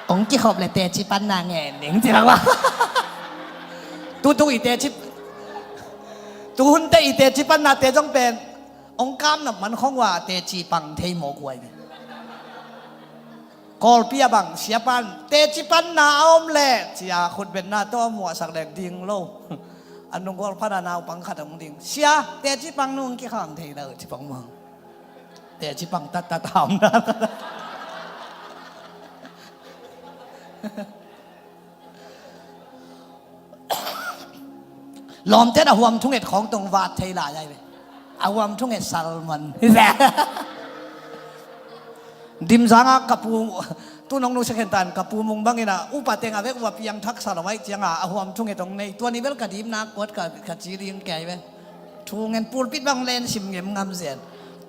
Hong kikhop le teci panna ngen ding ci lo a. Tutu i teci, tuhunte i teci pannate zong pen hong kamnop man khong ua teci pang thei mawk uh ahi ve. Kawlpi a bang siapan teci panna a om leh cia khutbetna tawh a muahsak lek ding lo. A nung Kawlpana naupang khat a hong ding, sia teci pang nung kikham thei lo ci pang maw. Teci pang tattat a om na. Lawmten a huam thunget khawng tong vat thei lai ai ve. A huam thunget salmon. Dimzang ah ka pu, tu nong nusia khen tan, ka pu Mung bangin ah upa teng a vek uh a piangthak sa lo ahih ciangin a huam thunget hong nei. Tua ni bel ka dimna kuat ka, ka ci ding kei ve. Thungen pulpit bang len sim ngem ngam zen.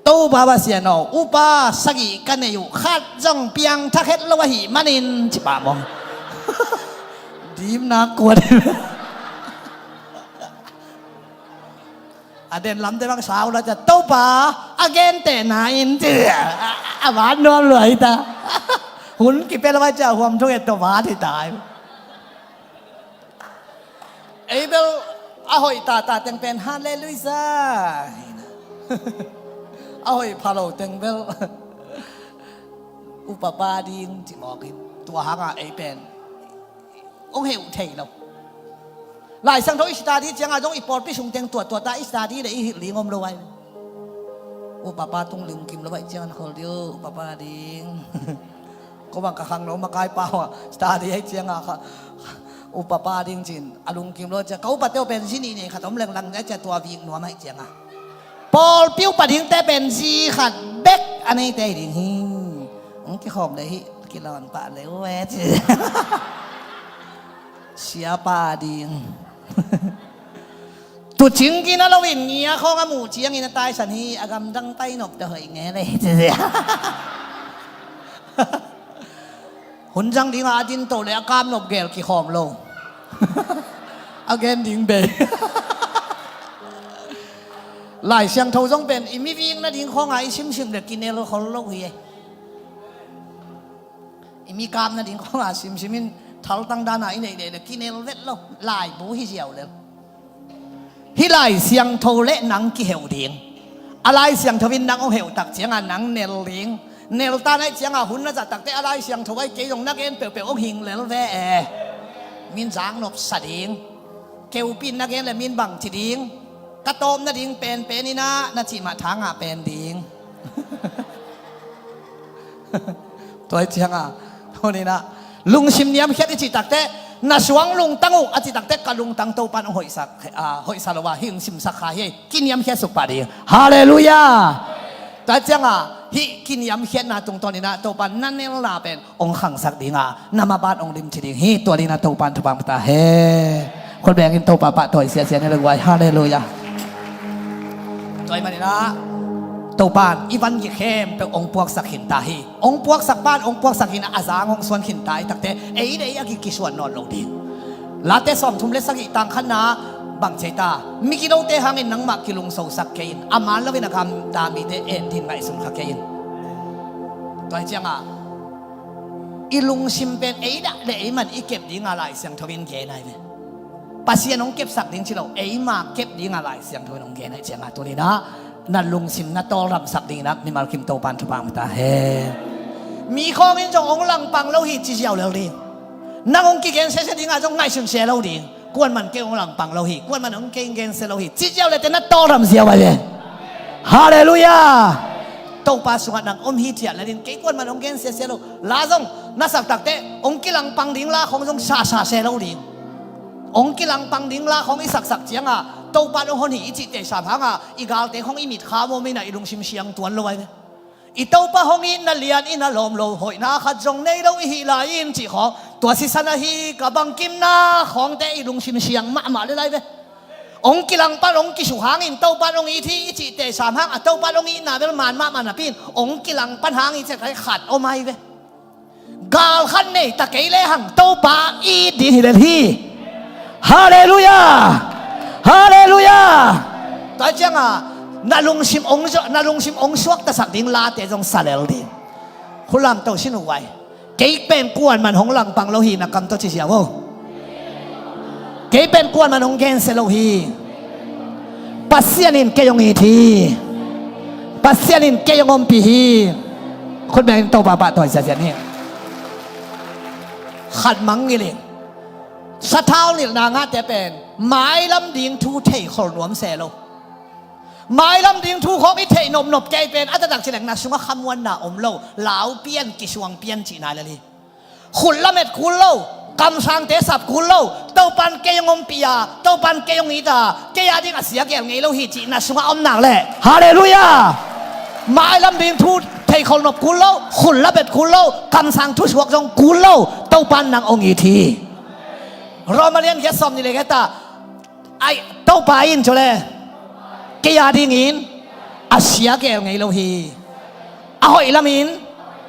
Topa Pasian aw, upa sagih ka nei uh, khat zong piangthak het lo ahih manin ci pah maw. Dimna kuat. A den lamte bang sau lo ciang, Topa, a gentehna in ci. A, a vat nuam lua hi ta. Hun kipia lo ahih ciang huam thunget tawh vat hi ta. Ei bel a hoih tata teng pen halleluiah. A hoih pha lo teng bel upa pa ding ci mawk in. Tua hangah ei pen hong heh uh thei lo. Lai Siangtho i study ciangin zong i pawlpi sung teng tuatua ta i study le i hilh ding om lo ai. Upa pa tung lungkim lo ahih ciangin khol ding uh, upa pa ding. Ko bang ka khangno makai pa uh a study ahih ciangin kha, upa pa ding cin a lungkim lo ciang, ka upate uh pen zi nih nei khat om lenglang ahih ciang tua vik nuam ahih ciangin. Pawlpi upa dingte pen zi khat bek a neite hi ding hi. Hong kikhawm le hi, kilawn pah le uh e ci. Siapa ding. Tucing kina loin ngia khawng a muh ciangin a taisan hi, a gamdang pai nop tawh hoih nge le ci. Hun zang dingah a din to le a kam nop gel kikhawm lo. A gen ding bei. Lai Siangtho zong pen i mi vik nading khawngah i simsim le kinel khol lo hi e. I mi kap nading khawngah simsim in thaltang dana i neih le kinel vet lo. Laibu hi ziau lel. Hih Lai Siangtho le nang kiheuh ding. A Lai Siangtho in nang hong heuh tak ciangin nang nel ding. Nel ta na hih ciangin hun na zat takte a Lai Siangtho ahi kei zong na gen peuhpeuh hong hing lel ve e. Min zak nop sa ding. Keupi in na gen le min bang ci ding. Ka tawp nading penpen in ah na cih mah tha ngah pen ding. Tua hi ciangin, tuni in ah, lungsim niamkhiat i cih takte, na suang lungtang uh a cih takte, ka lungtang Topa in hong hoihsak, ah, hoihsa lo a, hih hong simsak kha hi, kiniamkhiat suk pah ding. Halleluiah. Tua hi ciangin, hih kiniamkhiatna tungtawn in ah, Topa in na nelna pen hong khangsak ding a, na maban hong limci ding hi, tua dingin ah Topa in thupha pia ta hen. Khut bengin Topa pahtawi siasia ni le guai. Halleluiah. Tua ahih manin ah Topa in i van gik khempeuh hong puaksak khin ta hi. Hong puaksak pan, hong puaksak khin a, a zang hong suan khin ta hi takte, ei le ei a gik kisuan nawn lo ding. Late sawmthum le sagih tang khatna bang ci ta, migilote hangin nangmah kilungsosak kei in, a man loin a gamta mite en dingin ngaihsun kha kei in. Tua hi ciangin, i lungsim pen ei dah le ei man i kep dingin Lai Siangtho in gen ahi ve. Pasian hong kepsak ding ci lo, eima kep dingin Lai Siangtho in hong gen ahi ciangin, tuni in ah na lungsim na tawldamsak dingin ah mimal kim Topa in thupha pia ta hen. Mi khawng in zong hong langpang lo hi ci ziau lel ding. Nang hong kigen sese dingin zong ngaihsun se lo ding. Kuaman kei hong langpang lo hi, kuaman hong kei hong gensia lo hi ci ziau lete na tawldam ziau ahi ve. Halleluiah. Topa sungah nang om hi ciat le ding, kei kuaman hong gensia se lo. La zong na sak takte hong kilangpang ding la khawng zong sasa se lo ding. Hong kilangpang ding la khawng i saksak ciangin Topa in hong hon hi i cih teisam hangin i galte khawng i mitkha mawm in ah i lungsim siang tuan lo ahi ve. I Topa hong itna lian in a lawm lo, hoihna khat zong nei lo i hih lai in cih khawng, tua sisan ahi ka bangkimna khawngte i lungsim siang mahmah le lai ve. Hong kilangpan hong kisuk hangin Topa in hong it hi i cih teisam hang a, Topa in hong itna bel man mahmah napi in hong kilangpan hang i cih khat om ahi ve. Gal khat nei ta kei lehang Topa it ding hi lel hi. Halleluiah. Halleluiah. Tua ciangin na lungsim hong, na lungsim hong suaktasak ding late zong sa lel ding. Khulam to sin uh vai. Kei pen kuaman hong langpang lo hi na kam tawh ci ziau o. Kei pen kuaman hong gensia lo hi. Pasian in kei hong it hi. Pasian in kei hong ompih hi. Khut bengin Topa pahtawi siasia ni. Khat mangngilh in. Sathau nilhna ngahte pen mailam ding thu theikhol nuam se lo. Mailam ding thu khawng i theih nopnop kei pen a taktak ci leng na sungah khamuanna om lo. Lau pian, kisuang pian cihna lel hi. Khut lamet kul lo, kamsangte sap kul lo, Topa in kei hong ompih a, Topa in kei hong it a, kei a ding a sia gel ngei lo hi cih na sungah om nak leh. Halleluiah. Mailam ding thu Theikholh nop kul lo, khut la bet kul lo, kamsang thusuak zong kul lo, Topa in nang hong it hi. Roma lian giat sawm nih le giat ah, ai, Topa in cule kei a dingin a sia gel ngei lo hi. A hoih lamin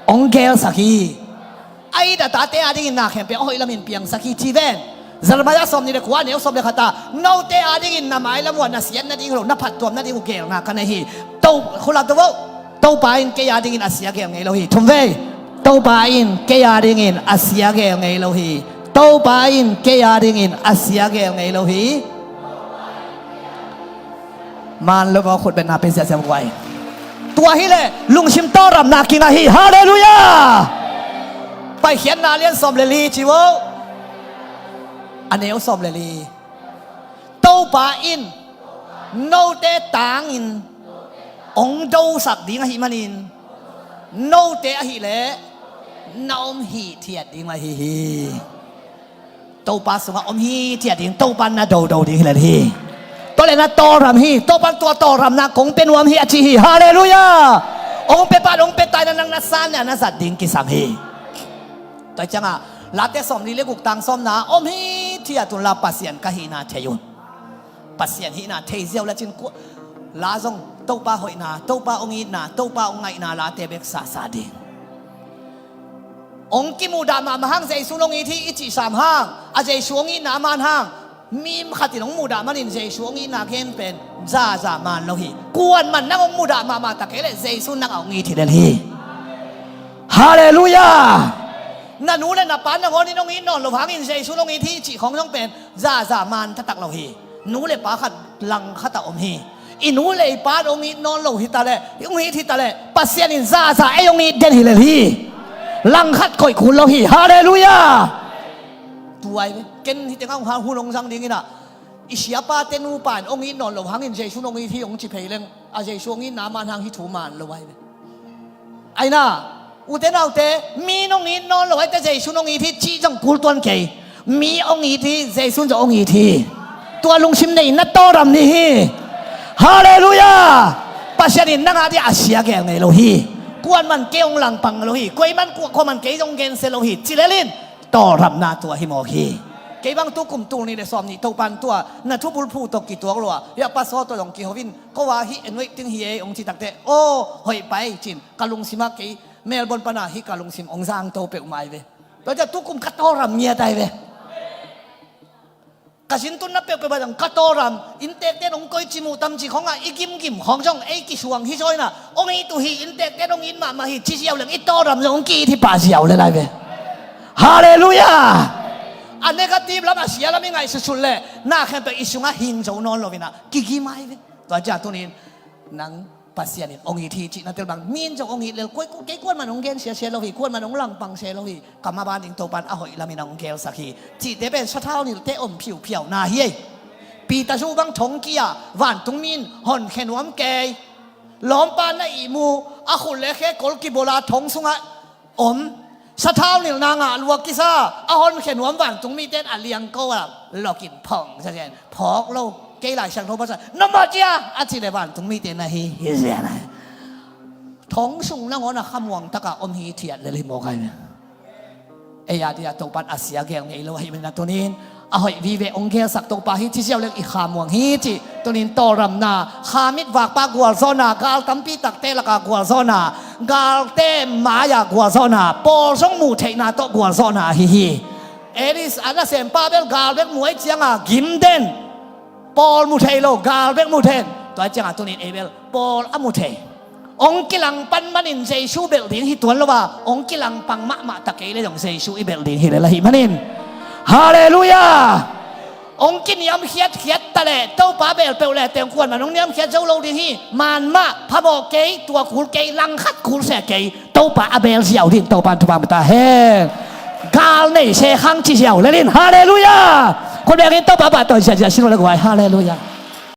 hong gelsak hi. A it a tate a dingin na khempeuh a hoih lamin piangsak hi ci ven. Jeremiah sawm nih le kua, neu sawm le khat ah, note a dingin na mailam uh ah na siat nading uh lo, na phattuam nading uh gelna ka nei hi. To, khulap to vo. Topa in kei a dingin a sia gel ngei lo hi. Thum vei. Topa in kei a dingin a sia gel ngei lo hi. Topa in kei a dingin a sia gel ngei lo hi. Man lo ko, khut betna pe siasia guai. Tua hi le lungsim tawlramna kinga hi. Halleluiah. Paikhiatna lian sawm le li ci vo. A neu sawm le li. Topa in note tangin hong dosak ding ahih manin, note ahih leh na om hithiat ding ahi hi. Topa sungah om hithiat ding, Topa na dodo ding hi lel hi. Tua le na tawlram hi, Topa tua tawlramna kong pe nuam hi a ci hi. Halleluiah. Hong pe pan hong pe taina nang na san na na zat ding kisam hi. Tua ciangah Late sawm li le guk tang sawmna, om hithiat un la Pasian ka hihna thei un. Pasian hihna thei ziau lecin kua, la zong Topa hoihna, Topa hong itna, Topa hong ngaihna late bek sasa ding. Hong kimuhdah mahmah hang Jesu in hong it hi i cih sam hang, a Jesu hong itna a man hang, mi khat in hong muhdah manin Jesu hong itna gen pen zaza man lo hi. Kuaman nang hong muhdah mahmah ta kei leh Jesu nang a hong it hi lel hi. Halleluiah. Na nu le na pa nangawn in hong it nawn lo hangin Jesu in hong it hi cih khawng zong pen zaza man taktak lo hi. Nu le pa khat langkhat ah om hi. I nu le i pa in hong it nawn lo hi ta leh, hong it hi ta leh, Pasian in zaza ei hong it den hi lel hi. Langkhat koih kul lo hi. Halleluiah. Tua hi ve. Ken hi tengah hong hal hun hong zang dingin ah, i siapate nupa in hong it nawn lo hangin Jesu in hong it hi hong ci phei leng, a Jesu hong itna a man hang hih thu man lo ahi ve. Aina, ute naute, mi in hong it nawn lo ahi teh Jesu in hong it hi cih zong kul tuan kei. Mi hong it hi, Jesu in zong hong it hi. Tua lungsim nei na tawlram ni hi. Halleluiah. Pasian in nang a dingin a sia gel ngei lo hi. Kuaman kei hong langpang lo hi. Kuaman kua, kuaman kei zong gensia lo hi. Ci lel in, tawlramna tua hi mawk hi. Kei bang tu kum tul nih le sawm nih Topa in tua na thubulphuh tawh kituak lua, hih a pastor tawh zong kiho in, ko a hih en waiting hi ei hong ci takteh, aw, hoih pai cin, ka lungsim ah kei Melbourne pana hih ka lungsim hong zangto peuhmah hi ve. Tua ciah tu kum ka tawlram ngiat ahi ve. Ka zintun na peuhpeuh ah zong ka tawlram, inntekte in hong koici mu tam cih khawngah i gimgim khawng zong ei kisuang hi zaw inah, hong it uh hi, inntekte in hong it mahmah hi ci ziau leng i tawlram zong hong ki-it hi pah ziau le lai ve. Halleluiah. A negative lam, a sia lam i ngaihsutsut leh na khempeuh i sungah hing zo nawn lo inah kigim ahi ve. Tua ciah tunin nang Pasian in hong it hi cih na tel bang, mi in zong hong it lel, koi, kei kuaman hong gensia se lo hi, kuaman hong langpang se lo hi. Ka maban ding Topa in a hoih lamin a hong gelsak hi. Cihte pen sathau nilte om phiuphiau na hi ei. Peter zu bang thong kia, vantungmi in honkhe nuam kei. Lawmpa na ihmu, a khut le khe kol kibola thong sungah om. Sathau nilna ngah lua kisa, a honkhe nuam vantungmite in a liangko a lokin phong sa zen. Phawk lo, kei Lai Siangtho pasa, na mawh cia, a cih le vantungmite na hi, hi zen a. Thong sung nangawn a khamuang takah om hithiat lel hi mawk ahi ve. Ei a dingin Topa in a sia gel ngei lo ahih manin a tunin a hoih vive hong gelsak Topa hi ci ziau leng i khamuang hi cih. Tunin tawlramna, khamit vakpa gualzawhna, gal tampi takte lakah gualzawhna, galte mai-ah gualzawhna, pawl zong muh theihna tawh gualzawhna ahi hi. Elis a nasempa bel gal bek mu ahih ciangah gim den. Pawl mu thei lo, gal bek mu thei. Tua ciangah tunin ei bel pawl a mu thei. Hong kilangpan manin Jesu belh ding hi tuan lo a, hong kilangpang mahmah ta kei le zong Jesu i belh ding hi lel ahih manin. Halleluiah. Hong kiniamkhiatkhiat ta leh Topa belh peuh le teng kuaman hong niamkhiat zo lo ding hi. Man mah, phamawh kei, tua kul kei, langkhat kul se kei. Topa a bel ziau ding Topa in thupha pia ta hen. Gal nei se khang ci ziau lel in. Halleluiah. Khut bengin Topa pahtawi ziahziah sin uh le guai. Halleluiah.